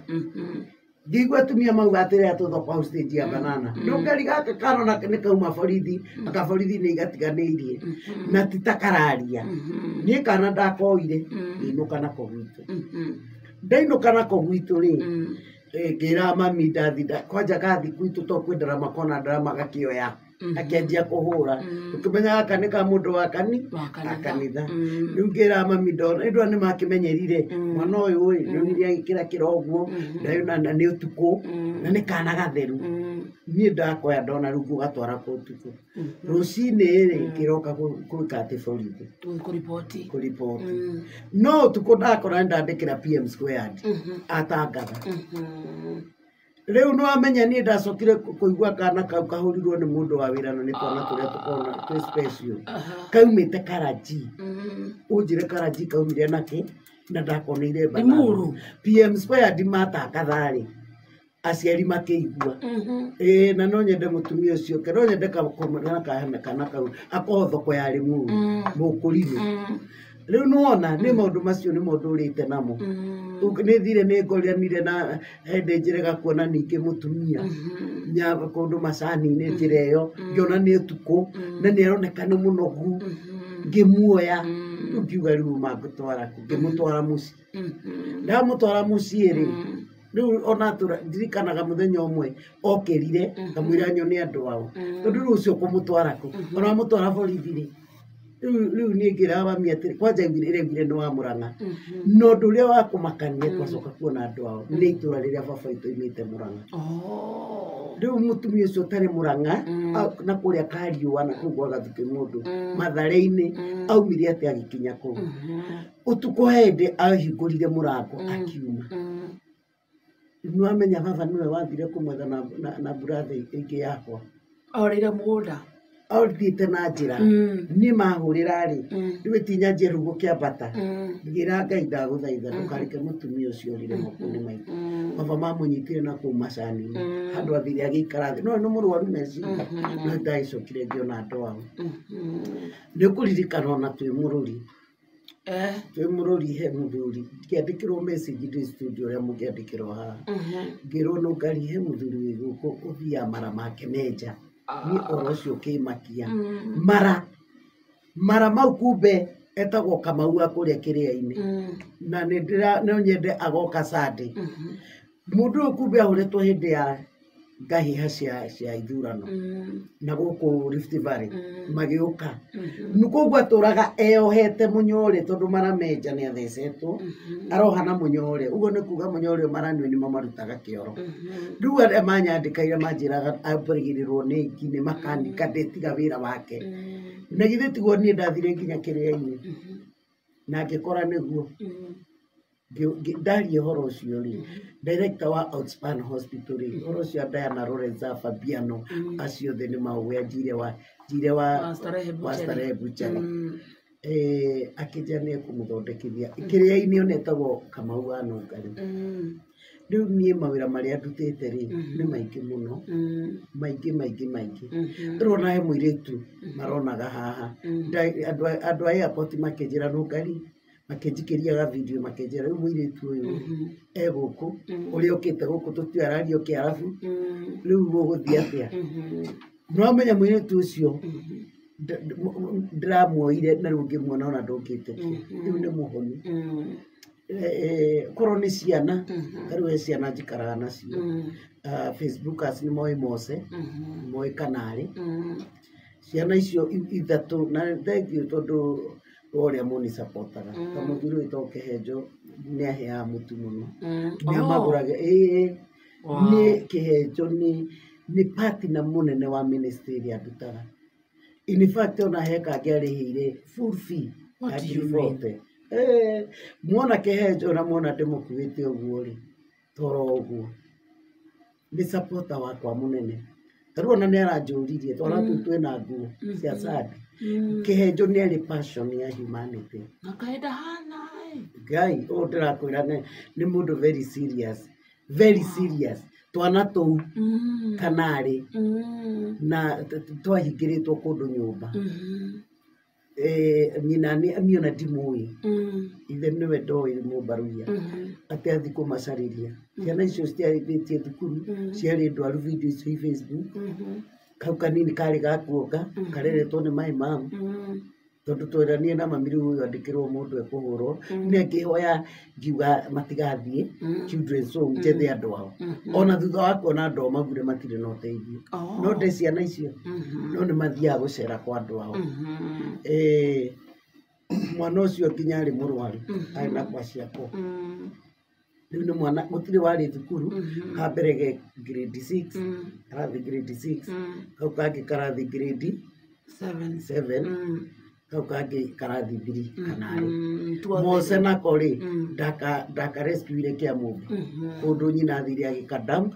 ngĩigua atumia mauga atĩrĩ atũthoko hau stage ya banana, no ngari gaka karona nĩ kauma borithi, aka borithi nĩ igatiganĩirie na ti ta kararia. Niĩ kana ndakoire ngĩinũka nako gwitũ. Ndainũka nako gwitũ rĩ, ngĩra mami ndathi kwanja gathi gwitũ to kwĩ ndarama kona ndarama gakĩoya akĩanjia kũhũra, ũkĩmenya gaka nĩ ka mũndũ wa kanitha. Rĩu ngĩra mami ndona nĩ ndona nĩ makĩmenyerire mwana ũyũ rĩ, nĩonire agĩkĩra kĩra ũguo na nĩ ũtukũ na nĩ kana gatheru. Niĩ ndakoya ndona rĩu ngũgatwara kũ ũtukũ. Rũcinĩ rĩ, ngĩroka gwĩka atĩ borithi kũriboti, no ũtukũ ndakora nĩ ndandĩkĩra PM squared atangatha. Rĩu nĩ wamenya niĩ ndacokire kũigua kana kau kahũrirwo nĩ mũndũ wa wĩra, na nĩ twana tũrĩa tũkoragwo twĩ special, kaumĩte Karachi. Ũnjĩre Karachi kaumire nakĩ na ndakoneire banana. PM squared matangatha rĩ, aciari makĩigua. Na no nyende mũtumia ũcio ke no nyende kana kana kau akorwo thoko ya Limuru Mũkũrinũ. Rĩu nĩwona nĩ maũndũ macio nĩmo ndũrĩte namo. Nĩ thire nĩ ngoranire na hĩndĩ njĩrega kuona ningĩ mũtumia kũndũ macani-inĩ njĩra ĩyo, ngĩona nĩ ũtukũ na nĩ aroneka nĩ mũnogu, ngĩmuoya rĩu ngiuga rĩu mangũtwara kũ, ngĩmũtwara mũciĩ. Ndamũtwara mũciĩ rĩ, rĩu ona ndirikanaga mũthenya ũmwe okĩrire ngamwĩra nyone andũ ao, tondũ rĩu ũcio ũkũmũtwara kũ, ona wamũtwara borithi rĩ, rĩu niĩ ngĩra mami atĩrĩ, kwanja ĩraugire nĩ wa Mũrang'a, na ũndũ ũrĩa wa kũmakania twacoka kuona andũ ao nĩ itũra rĩrĩa baba witũ oimĩte Mũrang'a. Rĩu mũtumia ũcio ũtarĩ Mũrang'a na kũrĩa Kariũa na kũu gwa Gathukĩ mũndũ Mathare-inĩ aumire atĩ agĩkinya kũu ũtukũ hĩndĩ ahingũrire mũrango akiuma. Nĩwamenya baba nĩwe wathire kũmwetha na mburathi ĩngĩ yakwa. Orĩire mũgũnda. Athiĩte na njĩra, niĩ mahũrĩra rĩ, rĩu ĩtinya njeru gũkĩambata, ngĩra Ngai ndagũthaitha ndũkareke mũtumia ũcio orĩre moko-inĩ maitũ. Baba mamũnyitire na kũu macani-inĩ, handũ athire agĩikara thĩ, no nĩ mũrwaru meciria, no ndagĩcokire ngĩona andũ ao. Nĩ ũkũririkana ona twĩ mũrũri, twĩ mũrũri he mũthuri, ngĩandĩkĩrwo message ndĩ studio ũrĩa mũngĩandĩkĩrwo haha, ngĩrwo no ngari he mũthuri wĩ gũkũ ũthiaga mara make menja. Niĩ ũhoro ũcio ũkĩmakia. Mara mau kumbe etagwo Kamau wa kũrĩa kĩrĩa-inĩ, na no nyende agoka Sunday. Mũndũ ũyũ kumbe ahũrĩtwo hĩndĩ ya ngahĩha cia ithurano na gũkũ Rift Valley magĩũka. Koguo atũraga eyohete mũnyore tondũ mara menja nĩ athecetwo, aroha na mũnyore, ũguo nĩ kuga mũnyore ũyũ maranyua nĩmo marutaga kĩoro. Rĩu arĩa manyandĩkaire manjĩraga ambĩrĩrwo nĩ ngi nĩ makanika ndĩtiga wĩra wake. Na githĩ tiguo niĩ ndathire nginya kĩrĩa-inĩ na ngĩkora nĩguo. Ndaria ũhoro ũcio rĩ, director wa Outspan Hospital rĩ, ũhoro ũcio Diana Lorenza Fabiano, acio othe nĩ maũĩ njire wa Starehe Butchery. Akĩnjĩra nĩ ekũmũthondekithia kĩrĩa-inĩ ona etagwo Kamau wa Nũngari. Rĩu niĩ mawĩra marĩa ndutĩte rĩ, nĩ maingĩ mũno, maingĩ maingĩ maingĩ. Rĩu ona he mũirĩtu maronaga haha, andũ a airport makĩnjĩra Nũngari, makĩnjikĩria ga video makĩnjĩra rĩu mũirĩtu ũyũ e gũkũ, ũrĩa ũkĩte gũkũ tũtiũĩ araria Kĩarabu, rĩu gũgũthiĩ atĩa? Nĩwamenya mũirĩtu ũcio ndĩramuoire na rĩu ngĩmuona ona ndũngĩtĩkia, rĩu nĩ mũhonu. Korwo nĩ ciana, ta rĩu he ciana njikaraga nacio, Facebookers nĩ moĩ Mose, moĩ Kanarĩ, ciana icio ithatũ, na thengiũ tondũ wa ũrĩa mũnicapotaga, ta mũthuri wĩtagwo Kĩhenjo nĩ aheaga mũtu mũno, nĩ amagũraga, ĩĩ nĩ Kĩhenjo nĩ partner mũnene wa ministry ĩrĩa ndutaga. In fact ona he kangĩ arĩhĩire full fee What Ya do you ngiri mean? 40. Muona kĩhenjo na muona ndĩmũkuĩte ũguo rĩ, toro ũguo nĩ supporter wakwa mũnene. Tarĩu ona nĩ aranjũririe twana tũu twĩna nguo cia sandi. Kĩhenjo nĩ arĩ passion ya humanity. Na kaenda hana ĩ. Ngai ũũ ndĩrakwĩra nĩ mũndũ very serious, very serious. Twana tũu kanarĩ na twahingĩrĩtwo kũndũ nyũmba. Nyina niĩ ona ndimũĩ, ithe nĩwe ndoĩ mũmbaruia atĩ athiĩ kũmacarĩria. Ciana icio citiarĩkĩtie thukuru, ciarĩ ndwaru video icio i Facebook. Kau kanini karĩ ga kuonga, kareretwo nĩ my mom. Tondũ tweranie na mami rĩu ũyũ andĩkĩrwo mũndũ ekũhũrwo. Nĩ ngĩhoya ngiuga matigathiĩ children's home njethe andũ ao. Ona thutha wa kuona andũ ao maugire matirĩ na ũteithio. No ndĩ ciana icio no nĩ mathiaga gũcera kwa andũ ao. Mwana ũcio nginya arĩ mũrwaru, arĩ na kwa ciakwa. Rĩu nĩ mwana gũtirĩ warĩ thukuru, ka mbere ge grade 6, karathiĩ grade 6, kau kangĩ karathiĩ grade 7. 7, kau kangĩ karathiĩ 3 kanarĩ. Mose nako rĩ, ndaka rescue Kĩamũmbi. Kũndũ nyina athire agĩka dump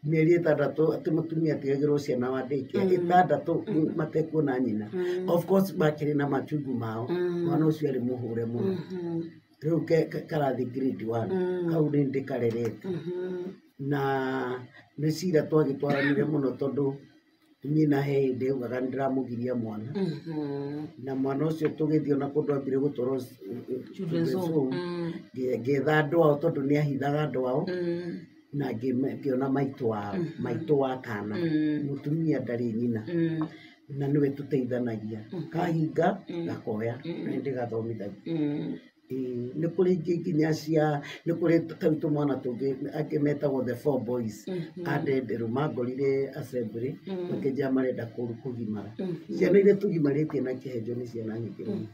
mĩeri 6 atĩ mũtumia atigagĩrwo ciana wa daycare 6 matekuona nyina. Of course makĩrĩ na machungu mao. Mwana ũcio arĩ mũhũre mũno. Rĩu karathiĩ grade 1. Kau nĩ ndĩkarerete. Na nĩ cira twagĩtwaranire mũno tondũ nyina he hĩndĩ augaga nĩ ndĩramũgiria mwana. Na mwana ũcio tũgĩthiĩ ona kũndũ ambire gũtwarwo Children's home. Ngĩetha andũ ao tondũ nĩ ahithaga andũ ao. Na ngĩona maitũ wao, maitũ wa kana. Mũtumia ndarĩ nyina. Na nĩwe tũteithanagia. Kahinga gakoya na nĩ ndĩgathomithagia. Nĩ kũrĩ ingĩ nginya cia nĩ kũrĩ tau tũmwana tũngĩ angĩ metagwo the four boys a Ndenderũ mangorire assembly makĩnjĩra marenda kũgimara. Ciana iria tũgimarĩtie na kĩhenjo nĩ ciana nyingĩ mũno.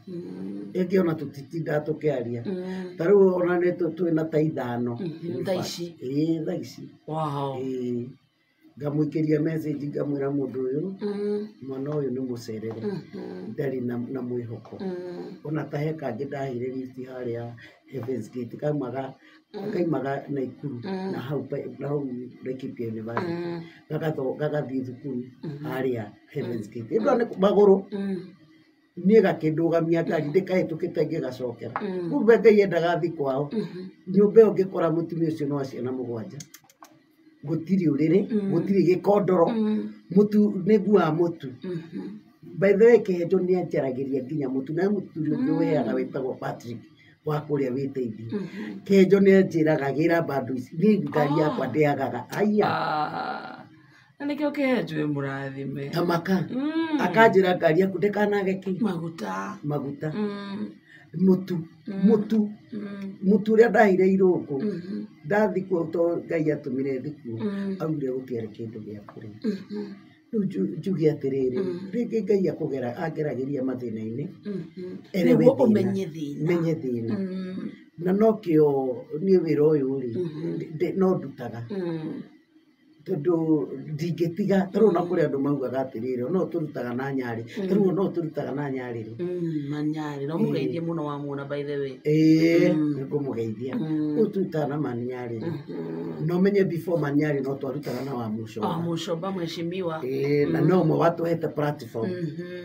Ĩngĩ ona tũtitindaga tũkĩaria. Ta rĩu ona nĩ twĩna ta 5. Thaa ici? Ĩĩ thaa ici. Wow. Ĩĩ. Ngamũikĩria message ngamwĩra mũndũ ũyũ, mwana ũyũ nĩ mũcerere. Ndarĩ na mwĩhoko. Ona ta he kangĩ ndaheire lift harĩa Heavens Gate kaimaga Naikuru na hau na hau Laikipia University. Gagathiĩ thukuru harĩa Heavens Gate. Ĩndũ nĩ magũrũ. Niĩ gakĩndũgamia ngari ndĩkahĩtũkĩte ngĩgacokera. Kumbe Ngai endaga thiĩ kwao. Nyũmba ĩyo ngĩkora mũtumia ũcio no ciana 7. Gũtirĩ ũrĩrĩ, gũtirĩ gĩkondoro, mũtu nĩ nguaga mũtu. By the way kĩhenjo nĩ anjaragĩria nginya mũtu, na mũtu ũrĩa ũngĩ ũheaga wĩtagwo Patrick wa kũrĩa wĩteithio. Kĩhenjo nĩ anjĩraga gĩra bando ici, niĩ ngari yakwa ndĩagaga. Aya. Na nĩkĩo kĩhenjo wĩ mũrathime. Tamaka. Akanjĩra ngari yaku ndĩkanage kĩ? Maguta. Maguta. Mũtu. Mũtu. Mũtu ũrĩa ndaheire irũngũ. Ndathi kuo to Ngai atũmire thi kuo. Augire gũtiarĩ kĩndũ gĩa kũrĩa. Rĩu njuge atĩrĩrĩ, rĩngĩ Ngai akũgera angeragĩria mathĩna-inĩ. Erewe Nĩguo thĩna. ũmenye thĩna. Menye thĩna. Na nokĩo niĩ wĩra ũyũ rĩ, no ndutaga. Tondũ ndingĩtiga, ta rĩu ona kũrĩ andũ maugaga atĩrĩrĩ, no tũrutaga na nyarĩ, ta rĩu no tũrutaga na nyarĩ rĩ. Manyarĩ, no mũgeithie mũno wa muona by the way. Ĩĩ, nĩngũmũgeithia. Ũyũ tũrutaga na manyarĩ rĩ. No menye before manyarĩ no twarutaga na wa Mũcomba. Wa Mũcomba mheshimiwa. Ĩĩ, na no ũmwe watũhete platform.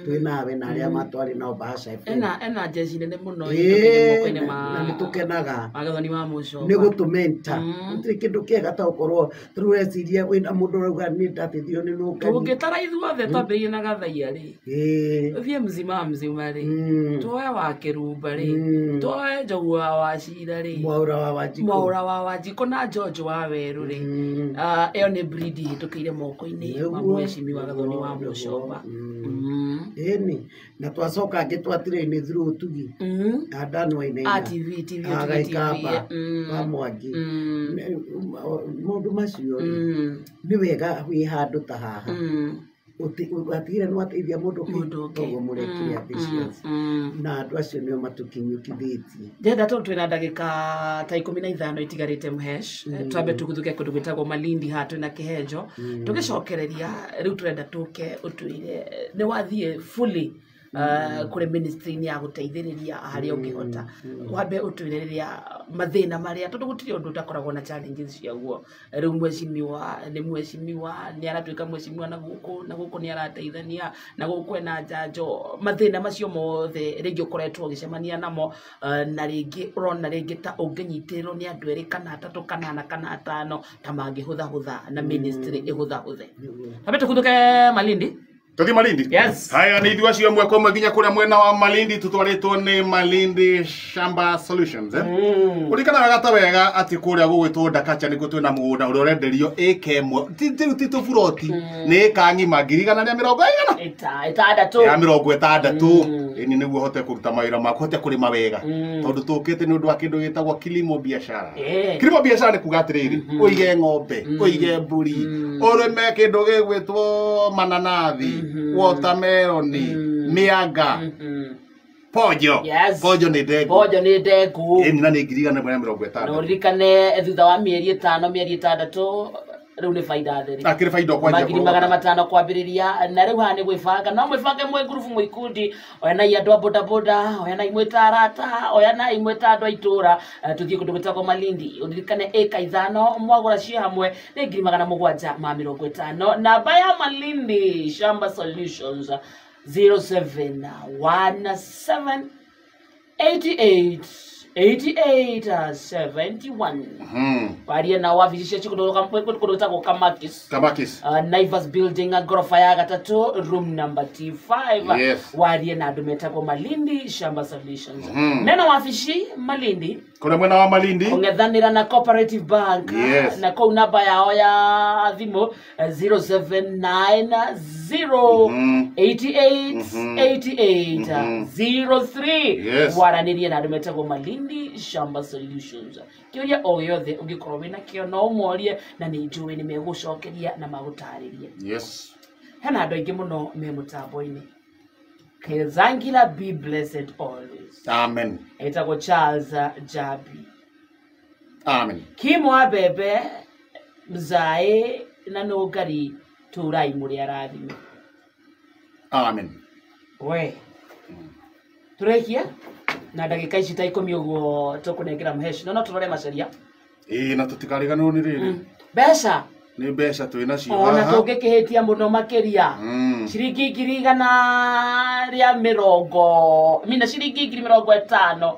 Twĩ nawe na arĩa matwarĩ nao Bahasha FM. Ena jeshi nene mũno ĩhĩtũkĩire moko-inĩ ma Na nĩtũkenaga. Magathoni wa Mũcomba. Nĩ gũtũmenta. Gũtirĩ kĩndũ kĩega ta gũkorwo ta rĩu ũreciria wĩna mũndũ ũrauga niĩ ndateithio nĩ nũngani. Tũngĩtara ithuothe twambĩrĩirie na Gathaia rĩ. Ũthiĩ mzima mzima rĩ. Tuoe wa Kĩrumba rĩ. Tuoe Njogu wa Wachira rĩ. Mwaũra wa Wanjikũ. Mwaũra wa Wanjikũ na George wa Werũ rĩ. Ĩyo nĩ breed ĩhĩtũkĩire moko-inĩ ma mheshimiwa Gathoni wa Mũcomba. Ĩni, na twacoka angĩ twatire-inĩ through Ũtugi. Adan Wainaina. A TV, TV, Ũtugi Agaikamba, TV. wa Mwangi. Maũndũ macio rĩ, nĩ wega wĩ handũ ta haha. Watigire nĩ wateithia mũndũ Mũndũ ũngĩ. Koguo mũrekire ambitious. Na andũ acio nĩo matũkinyũkithĩtie. Ndĩrenda tondũ twĩna ndagĩka ta 15 itigarĩte Mhesh, twambe tũguthũke kũndũ gwĩtagwo Malindi haha twĩna kĩhenjo. Tũgĩcokereria rĩu tũrenda tũke ũtwĩre nĩ wathiĩ fully Kũrĩ ministry-inĩ ya gũteithĩrĩria harĩa ũngĩhota. Wambe ũtwĩre rĩrĩa mathĩna marĩa, tondũ gũtirĩ ũndũ ũtakoragwo na challenges ciaguo. Rĩu mheshimiwa nĩ mheshimiwa, nĩ aratuĩka mheshimiwa na gũkũ na gũkũ, nĩ arateithania na gũkũ ena njanjo, mathĩna macio mothe rĩngĩ ũkoretwo ũgĩcemania namo, na rĩngĩ ũrona rĩngĩ ta ũngĩnyitĩrĩrwo nĩ andũ erĩ kana atatũ kana ana kana atano ta mangĩhũthahũtha na ministry ĩhũthahũthe. Ambe tũkuthũke Malindi. Tuthi Malindi? Yes. Haya, nĩ ithuĩ acio ĩmwe kwa ĩmwe nginya kũrĩa mwena wa Malindi, tũtwarĩtwo nĩ Malindi Shamba Solutions, eh? Ũririkana wega ta wega atĩ kũrĩa gũgwĩtwo Ndakacha nĩkuo twĩna mũgũnda ũrĩa ũrenderio ĩka ĩmwe, ti tũburoti, nĩ ĩka ng'ima, 180,000 6. Ya 60. Ĩni nĩguo ũhote kũruta mawĩra maku, ũhote kũrĩma wega, tondũ tũkĩte nĩ ũndũ wa kĩndũ gĩtagwo kilimo biashara. Kilimo biashara nĩ kuga atĩrĩrĩ, ũige ng'ombe, ũige mbũri, ũrĩme kĩndũ gĩgwĩtwo mananathi, watermelon, mĩanga, pojo. Yes. Pojo nĩ ndengũ. Pojo nĩ ndengũ. Ĩni na nĩ ngiri igana rĩmwe rĩa mĩrongo Na ĩtandatũ. Ũririkane thutha wa mĩeri 5, mĩeri 6, rĩu nĩ baida theri. Akĩrĩ baida ũkwanjia 500,000 kwambĩrĩria, na rĩu haha nĩ gwĩbanga, no mwĩbange mwĩ ngurubu, mwĩ ikundi, oyanai andũ a bodaboda, oyanai mwĩ ta arata, oyanai mwĩ ta andũ a itũra, tũthiĩ kũndũ gwĩtagwo Malindi. Ũririkane ĩka 5 mwagũra ciĩ hamwe nĩ 750,000. Namba ya Malindi Shamba Solutions, 0717 88 88 71. Warie na wabici cia kũndũ gwĩtagwo Kamakis. Kamakis. Naivas building, gorofa ya gatatũ, room number T5. Yes. Warie na andũ metagwo Malindi Shamba Solutions. Mena wabici Malindi. Kũrĩa mwena wa Malindi. Kũng'ethanĩra na Cooperative Bank. Yes. Na kũu namba yao ya thimũ, 0790 88 88 03. Yes. Waranĩrie na andũ metagwo Malindi Shamba Solutions. Kĩũria o gĩothe ũngĩkorwo wĩna kĩo no ũmorie, na nĩ njũĩ nĩ megũcokeria na magũtarĩrie. Hena andũ aingĩ mũno me mũtambo-inĩ. Kezangila, be blessed always. Amen. Etagwo Charles Jabi. Amen. Kimwa mbembe mzae na nũngari, tũrai mũrĩ arathime. Amen. We tũrekia na ndagĩka ici ta 10 ũguo tũkũnengera mũheshi, no tũrore macaria. Ĩĩ, na tũtikariganĩrwo nĩ rĩrĩ. Mbeca. Nĩ mbeca twĩ nacio Ona haha. tũngĩkĩhĩtia mũno makĩria, ciringi 150,000 mina ciringi 50,000,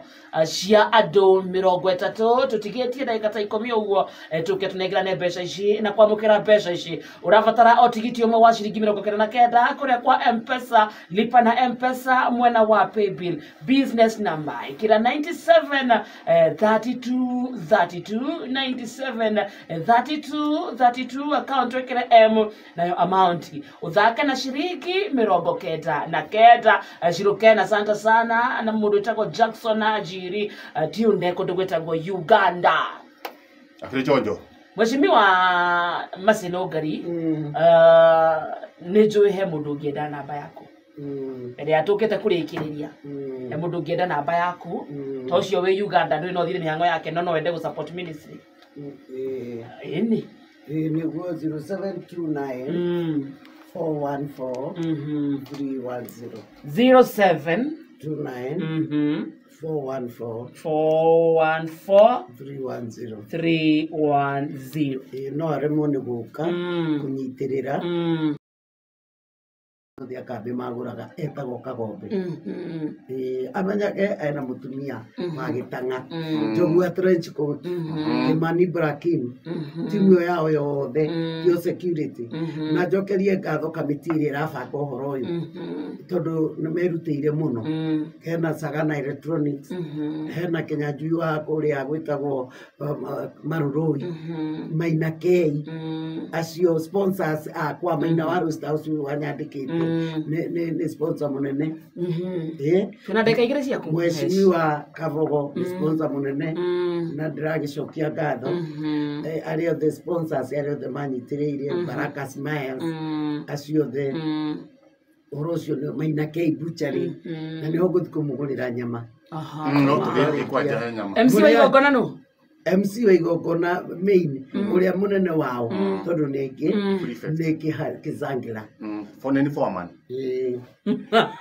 cia andũ 30. Tũtigĩtie ndagĩka ta 10 ũguo, tũke tũnengerane mbeca ici. Na kwamũkĩra mbeca ici ũrabatara o tigiti ũmwe wa ciringi 99 kũrĩa kwa Mpesa, lipa na Mpesa mwena wa paybill, business number ĩkĩra 97 32 32, 97 32 32, account wĩkĩre M, nayo amount ũthake na ciringi 99. Cirũke na santa sana na mũndũ wĩtagwo Jackson Ajiri, tiune kũndũ gwĩtagwo Uganda. Akĩrĩ chonjo. Mheshimiwa Masinogari, nĩ njũĩ he mũndũ ũngĩenda namba yaku ĩrĩa tũkĩte kũrĩkĩrĩria. He mũndũ ũngĩenda namba yaku, ta ũcio wĩ Uganda, ndũĩ no ũthire mĩhang'o yake, no wende gũ support ministry. Ĩni. Nĩguo, 0729 414 310. 07 29 414 414 310. 310. Ĩĩ, no aremwo nĩ gũka kũnyitĩrĩra othe akambĩ magũraga, etagwo Kagombe. Ĩĩ, amenyage ena mũtumia wa gĩtang'a, Njogu ya trench coat, Kimani Brakim, timu ĩyo yao yothe yo security. Na njokerie ngatho kamĩtĩ ĩrĩa ĩrabanga ũhoro ũyũ, tondũ nĩ merutĩire mũno. Hena Sagana Electronics, hena Kĩnyanjui wa kũrĩa gwĩtagwo Marurũi, Maina Kei, acio sponsors akwa, Maina wa Roaster ũcio wanyandĩkĩte nĩ sponsor mũnene. Ĩ. Twĩna ndagĩka 2 ciaku. Mheshimiwa Kabogo nĩ sponsor mũnene, na ndĩragĩcokia ngatho. Arĩa othe sponsors, arĩa othe manyitĩrĩire, Baraka Smiles, acio othe, ũhoro ũcio nĩ Maina Kei Butchery, na nĩho ngũthiĩ kũmũgũrĩra nyama. No tũthiĩ kwanja he nyama. MC wa igongona nũ? MC wa igongona main ũrĩa mũnene wao tondũ nĩ aingĩ Prefect. nĩ Kĩzangĩra. Nĩ foreman. Ĩĩ.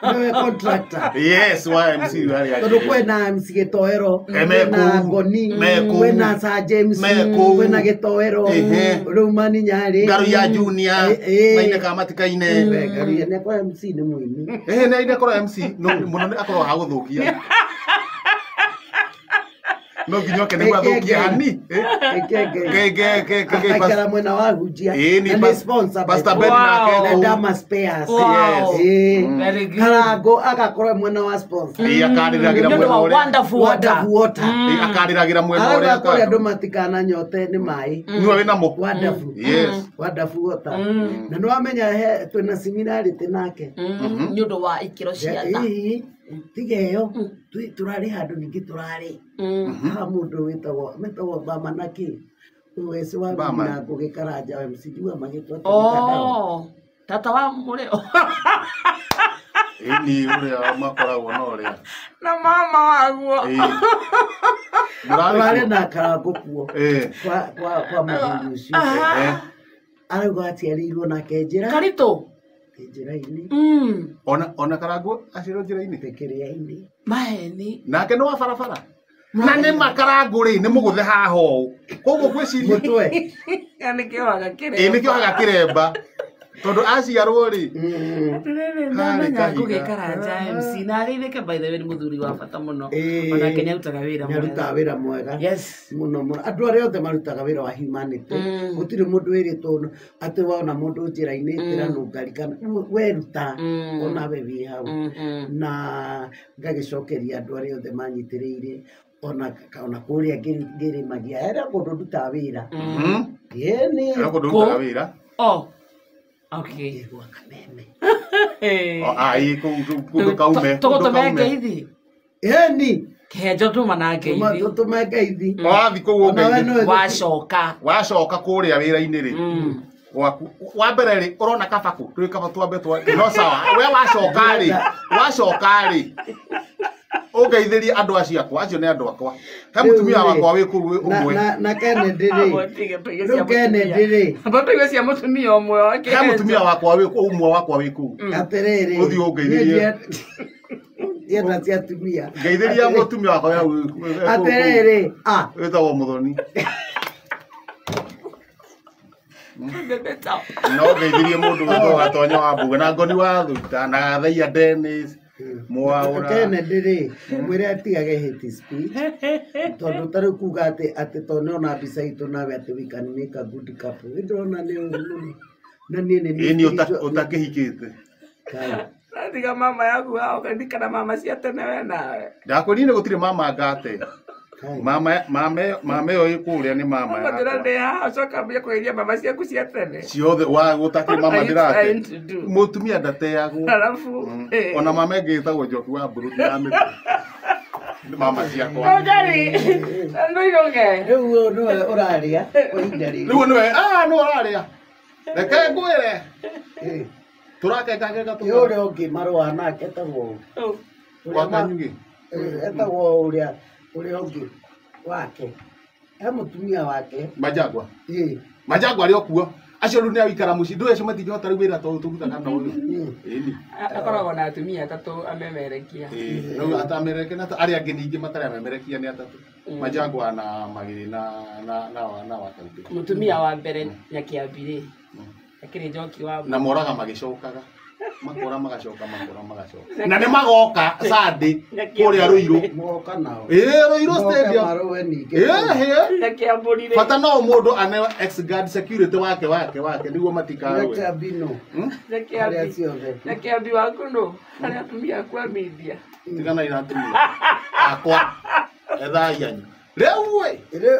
Nĩwe contractor. Yes, wa MC arĩa Tondũ angĩ. kwĩna MC Gĩtoero, Eh, me kwĩna kũu. Ngoni, Me kũu. kwĩna Sir James, Me kũu. kwĩna Gĩtoero, Ehe. rĩu Mani Nyarĩ. Ngaruiya Junior, Eh, eh. maine ka matikaine. We, Ngaruiya nĩ akorwo MC nĩ mũini. Eh, nĩ aine akorwo MC, no mũno nĩ akorwo ha gũthũkia. No nginya oke nĩguo athũkie hani. Eh, Ĩkenge. Ke- Akaikara mwena wa hunjia. Ĩĩ, nĩ Na nĩ sponsor by Pastor the Ben way. nake Wow. Na kũu. Dama Spares. Wow. Ĩĩ. Very good. Karango agakorwo mwena wa sponsor. Ĩĩ, akarĩragĩra Nĩ ũndũ mwena wa ũrĩa. wonderful water. Wonderful water. Ĩĩ, akarĩragĩra mwena Arauga ũrĩa kũrĩa andũ kando. matikananyote nĩ maĩ. Nĩwe wĩna mo. Wonderful. Yes. Wonderful water. Na nĩ wamenya he twĩna similarity nake. Nĩ ũndũ wa ikĩro cia tha. Ĩĩ, tiga ĩyo tũrarĩ handũ ningĩ tũrarĩ haha mũndũ wĩtagwo metagwo Bama na kĩ weci wa Bama. na Ngũgĩ Karanja wa MC Jua magĩtwa tũgĩkandao. Oh, tata wa mũrĩo. Ĩĩ, nĩ ũrĩa makoragwo na ũrĩa. Na mama waguo. Ĩĩ. Mũrarĩ Tũrarĩ kuo? na Karango kuo Ĩĩ. kwa mũthuri ũcio. Eh. Arauga aciarĩirwo nake njĩra Karitũ. njĩra-inĩ Ona Karango aciarĩirwo njĩra-inĩ. kĩrĩa-inĩ. Maheni. Nake nĩ wa barabara. Na nĩ ma Karango rĩ, nĩ mũgũthe haha ũũ. Koguo ngwĩciria Mũtwe. Nĩkĩohaga ĩĩ nĩkĩohaga kĩremba. Tondũ aciarwo rĩ, Atĩrĩrĩ, Harĩ ndamenya kahiga. Ngũgĩ Karanja MC na arĩithĩke by the way nĩ mũthuri wa bata mũno. Ĩĩ. Onake nĩarutaga wĩra mwega. Nĩarutaga wĩra mwega. Yes. Mũno mũno andũ arĩa othe marutaga wĩra wa humanity gũtirĩ mũndũ wĩrĩtwo atĩ wona mũndũ njĩra-inĩ ĩtĩra nũngari kana weruta onawe wĩ hau na ngagĩcokeria andũ arĩa othe manyitĩrĩire ona kũrĩa ngĩrĩmagia hena kũndũ ndutaga wĩra ĩni Hena kũndũ ũrutaga wĩra. Oh. Okay. gwa Kameme O, ai, kũu kũndũ kaume. Tũgũtũme ngeithi. ĩni Kĩhenjo tuma na ngeithi. tũtũme ngeithi Wathiĩ kũu Onawe ũngeithie. nĩwe Wacoka. Wacoka kũrĩa wĩra-inĩ rĩ, gwaku wa mbere rĩ ũrona kaba kũ tũrĩ kaba twambe twa no sawa we wacoka rĩ ũngeithĩrie andũ acio akwa acio nĩ andũ akwa he mũtumia Rĩu rĩ, wakwa wĩ kũu ũmwe na Kennedy rĩ rĩu Kennedy rĩ Amba tũigue cia mũtumia ũmwe wa he mũtumia wakwa wĩ kũu ũmwe wakwa wĩ kũu atĩrĩrĩ Ũthiĩ ũngeithĩrie. ndienda cia atumia ngeithĩria mũtumia wakwa wĩ hau wĩ kũu. atĩrĩrĩ ah wĩtagwo Mũthoni no ngeithirie mũndũ wĩtagwo Gatonya wa Mbuga na Ngoni wa Thuita na Gathaia Dennis Mwaũra Kennedy rĩ mwĩre atigage hate speech tondũ ta rĩu kuga atĩ atĩ tondũ nĩona mbica itũ nawe atĩ we can make a good couple nĩ ndĩrona nĩ ũru mũno na niĩ nĩ ĩĩ nĩ ũtakĩhikĩte Kai. Tiga mama yaku hao kana mama cia tene we nawe. ndakwĩrire gũtirĩ mama ngate Kai. mama mama mama ĩyo ĩ kũrĩa nĩ mama Mama ndĩra yakwa ndĩ haha ũcoka ambia kũgeithia mama ciaku cia tene. ciothe wa gũtakĩrĩ mama What are you ndĩrate trying to do? mũtumia ndateagwo Alafu eh. ona mama ĩngĩ ĩtagwo Njoki wa Mburu ndiramĩte Nĩ mama ciakwa Ũngari, ndũiroge. Rĩu ũyũ nĩwe ũrarĩa kwa ihinda rĩrĩ rĩu nĩwe ah nĩwe ũrarĩa reke ngwĩre Eh, tũrakengakenga ĩ ũrĩa ũngĩ marũa nake etagwo ũũ. Ũrĩa wa Kanyugĩ etagwo ũrĩa ũrĩa ũngĩ wake he mũtumia wake Majangwa ĩ Majangwa arĩ o kuo acio rĩu nĩ aikara mũciĩ ndũĩ acio matingĩhota rĩu wĩra tondũ tũrutaga na ũyũ ĩni Akoragwo na atumia atatũ amemerekia. rĩu atamereke na arĩa angĩ ningĩ matarĩ amemerekia nĩ atatũ Majangwa na Magĩrĩ na na na wa na wa Kaũntĩ Mũtumia wa mbere Nyakiambi rĩ akĩrĩ Njoki wa na moraga magĩcokaga makora magacoka makora magacoka na nĩ magoka Sunday kũrĩa Rũirũ moka nao ĩĩ Rũirũ Moke stadium marũe ningĩ ĩĩ Nyakiambũri rĩ bata no mũndũ ane ex guard security wake wake wake nĩguo matikarũe Nyakiambi no Nyakiambi arĩa ciothe Nyakiambi waku nũ arĩa atumia aku a media tigana ina atumia akwa ethai anyu rĩu ĩ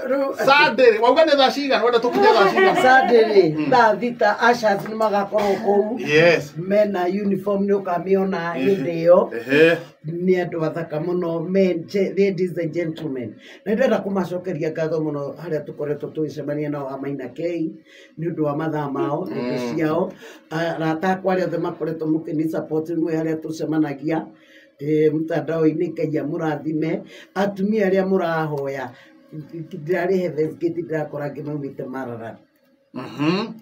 rĩu Sunday wauga nĩ thaa cigana wenda tũkinye thaa cigana Sunday rĩ thaa thita ushers nĩ magakorwo kũu yes mena uniform nĩ ũkamĩona hĩndĩ ĩyo ehe nĩ andũ athaka mũno men ladies and gentlemen na ndĩrenda kũmacokeria ngatho mũno harĩa tũkoretwo tũgĩcemania nao a Maina K nĩ ũndũ wa mathaa mao indo ciao arata akwa arĩa othe makoretwo mũkĩni support mwĩ harĩa tũcemanagia mtandao-inĩ Ngai amũrathime atumia arĩa mũrahoya Ndĩrarĩ Heaven's Gate ndĩrakora angĩ maumĩte Maralal.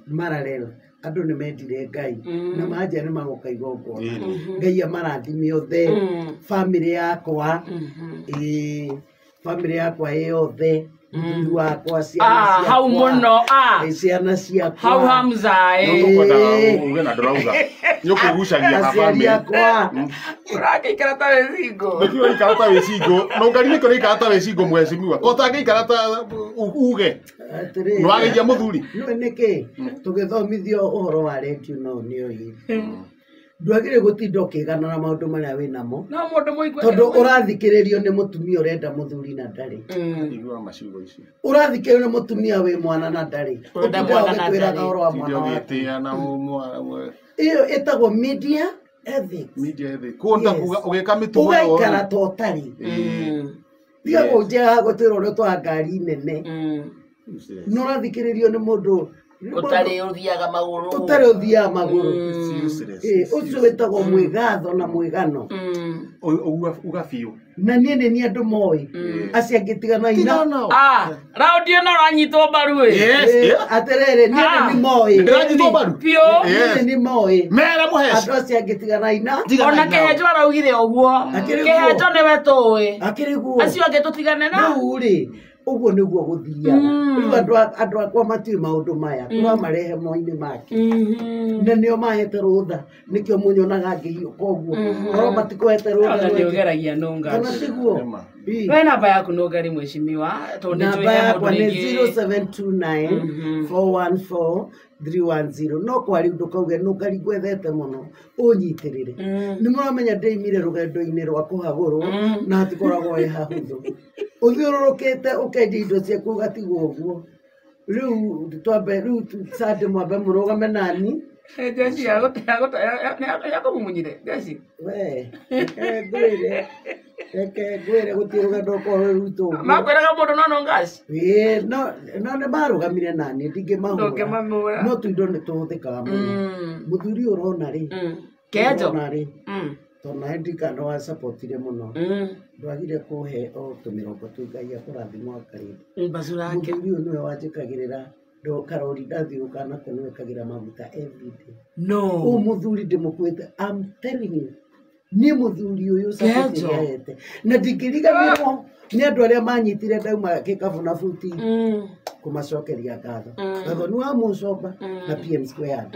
Maralal andũ nĩ mendire Ngai na manja nĩ magoka igongona. Ngai amarathime othe, bamĩrĩ yakwa, ĩĩ, bamĩrĩ yakwa ĩ yothe, mũthuri wakwa, ciana Ah, hau ciakwa, mũno ah. ĩ, ciana ciakwa, Hau Hamza Nĩ ĩ. tũkwendaga uge na ndũrauga. Nĩ ũkwĩgucagia ha aciari bamĩrĩ. akwa. Ũrangĩikara ta wĩ single. Nĩkĩo ũraikara ta wĩ single. Na ũngari nĩkĩo ũraikara ta wĩ single mheshimiwa. Ko ũtangĩikara ta uge. Atĩrĩrĩ. Nĩ wageithia mũthuri. Nĩũĩ nĩkĩ tũgĩthomithio ũhoro wa redio no nĩoĩ ndwagĩrĩire gũtinda ũkĩgana na maũndũ marĩa wĩ namo No mũndũ mũigua. tondũ ũrathikĩrĩrio nĩ mũtumia ũrenda mũthuri na ndarĩ, Igua maciugo icio. ũrathikĩrĩrio nĩ mũtumia wĩ mwana na ndarĩ, Ũrenda ũtindaga mwana na ũgĩtwĩraga ndarĩ. ũhoro wa Tinda mwana waku. ũgĩtĩa na Ĩyo ĩtagwo media ethics. media ethics. Kũu nĩ ta Yes. kuga ũgĩka mĩtugo ĩyo. Ũgaikara ta ũtarĩ. Tiga kũnjĩra gũtwĩra ũrĩa ũtwara ngari nene na ũrathikĩrĩrio nĩ mũndũ Ũtarĩ ũthiaga magũrũ. ũtarĩ ũthiaga magũrũ. It's useless. Ĩ, ũcio wĩtagwo mwĩgatho na mwĩgano. Uga biũ. Na niĩ nĩ niĩ andũ moĩ acio angĩ tiganai Tigana na nao. Ah, raundi ĩno ũranyitwo mbaru ĩ. Yes. Ĩ, yeah. atĩrĩrĩ, niĩ nĩ niĩ moĩ. Ndĩranyitwo mbaru. Biũ. Niĩ Yes. nĩ niĩ moĩ Mera mũheci. andũ acio angĩ tiganai na. Tiganai Ona nao. Kĩhenjo araugire ũguo. Akĩrĩ guo. Kĩhenjo nĩwe tũĩ. Akĩrĩ guo. Acio angĩ tũtigane na. Rĩu rĩ, ũguo nĩguo gũthiaga. Rĩu andũ akwa matiũĩ maũndũ maya, tũramarehe mo-inĩ make na nĩo mahete rũtha, nĩkĩo mũnyonaga ngĩhiũka ũguo, korwo matikũhete rũtha Ona nĩ rweke. ũgeragia nũngari. Kana tiguo? Nĩma. Ĩ. We namba yaku nũngari mheshimiwa tondũ nĩ njũĩ Namba he mũndũ yakwa nĩ rĩngĩ. 0729 414 310. No kwa rĩu ndũkauge nũngari ngwethete mũno ũnyitĩrĩre. Nĩ mũramenya ndĩimire rũgendo-inĩ rwa kũhagũrwo na hatikoragwo ĩ hahũthũ, ũthiũrũrũkĩte ũkendia indo ciaku ũgatigwo ũguo. Rĩu twambe rĩu sande mwambe mũrũgame nani. Jeshi yakũmumunyire jeshi. We reke ngwĩre, reke ngwĩre gũtirĩ rũgendo rũkorwo rwĩ rũritũ ũguo. Makwĩraga mũndũ no nongaci. Ĩĩ, no nĩ marũgamire nani, ndingĩmahũra. Ndũngĩmahũra. No tuindo nĩ tũhũthĩkaga mũno. Mũthuri ũyũ ũrona rĩ, Kĩhenjo. ũrona rĩ, tondũ nawe ndirikana nĩwacapotire mũno, ndwagire kũhe o tũmĩrongo tũ Ngai akũrathima akarĩndĩ. Mbacura yake. Mũthuri ũyũ nĩwe wanjĩkagĩrĩra karori ndathiũka nako nĩwe kagĩra maguta everyday. No. Ũyũ mũthuri ndĩmũkuĩte, I'm telling you, niĩ mũthuri ũyũ support Kĩhenjo. ĩrĩa ahete na ndingĩriganĩrwo nĩ andũ arĩa manyitire ndauma kĩkabũ na buti kũmacokeria ngatho. Ngatho nĩ wa Mũcomba na PM Squared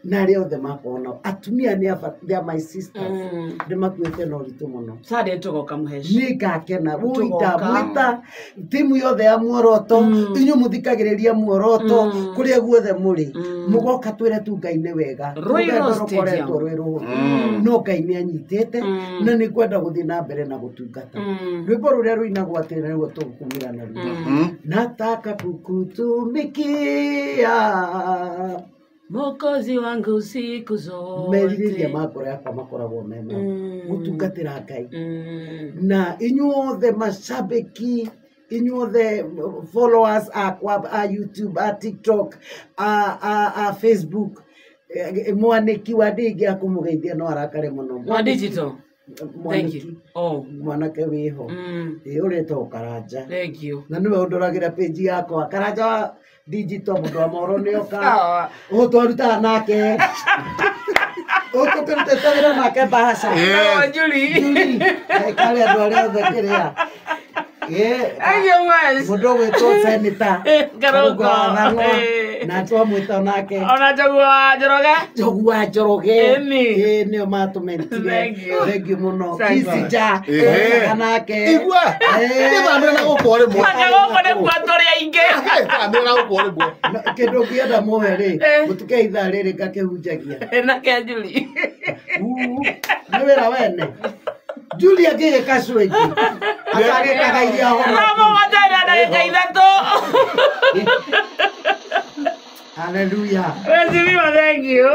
na arĩa othe makorwo nao atumia nĩ they are my sisters, nĩ makuĩte na ũritũ mũno. Sande tũgoka mũheci. Nĩ ngakena wũi Tũgoka. ndamwĩta timu yothe ya muoroto, inyuĩ mũthikagĩrĩria muoroto kũrĩa guothe mũrĩ, mũgoka twĩre tu Ngai nĩ wega. Ruiru Rũgendo Stadium. rũkoretwo rwĩ rũhũthũ no Ngai nĩ anyitĩte na nĩ ngwenda gũthiĩ na mbere na gũtungata. Rwĩmbo rũrĩa rũinagwo atĩ nĩruo tũgũkumĩra naruo, nataka kukutumikia Mwokozi wangu siku zote. Merirĩria ma ngoro yakwa makoragwo me ma gũtungatĩra Ngai na inyuothe macambĩki, inyuothe followers akwa a YouTube, a TikTok, a Facebook. Mwanĩki wa ndĩngĩ akũmũgeithia no arakare mũno. Wa digital. Thank Mwanĩki you. Oh. mwanake wĩho, ĩ ũretwo Karanja, Thank you. na nĩwe ũndoragĩra page yakwa, Karanja wa digital, mũndũ wa mohoro nĩoka Sawa. ũũ twarutaga nake, ũũ tũkĩrutĩte wĩra nake Bahasha. Yes. Julie. Karĩ andũ arĩa othe kĩrĩa. Thank you much. Mũndũ ũgwĩtwo seneta Karũngo. Karũngo wa Eh. na twamwĩta nake Ona Njogu wa Njoroge. Njogu wa Njoroge. Ĩni. Ĩ, nĩo matũmentire. Thank you. Thank you mũno. Thank you. Kisija Ehe. twekaga nake. Igua. Eh. Nĩthamĩra na gũkũ o rĩmwe. Anga gũkũ nĩkuo tũrĩ aingĩ. Thamĩra na gũkũ o rĩmwe. No, kĩndũ ũngĩenda mũhe rĩ, Eh. mũtuke ithaa rĩrĩ ngakĩhunjagia. Nake Julie. Uu, nĩ wĩra wene Julia ngĩgĩka cwengi akagĩkaga iria Thaa hono. mũgwanja na ndagĩka ithatũ. Hallelujah. Mheshimiwa, thank you.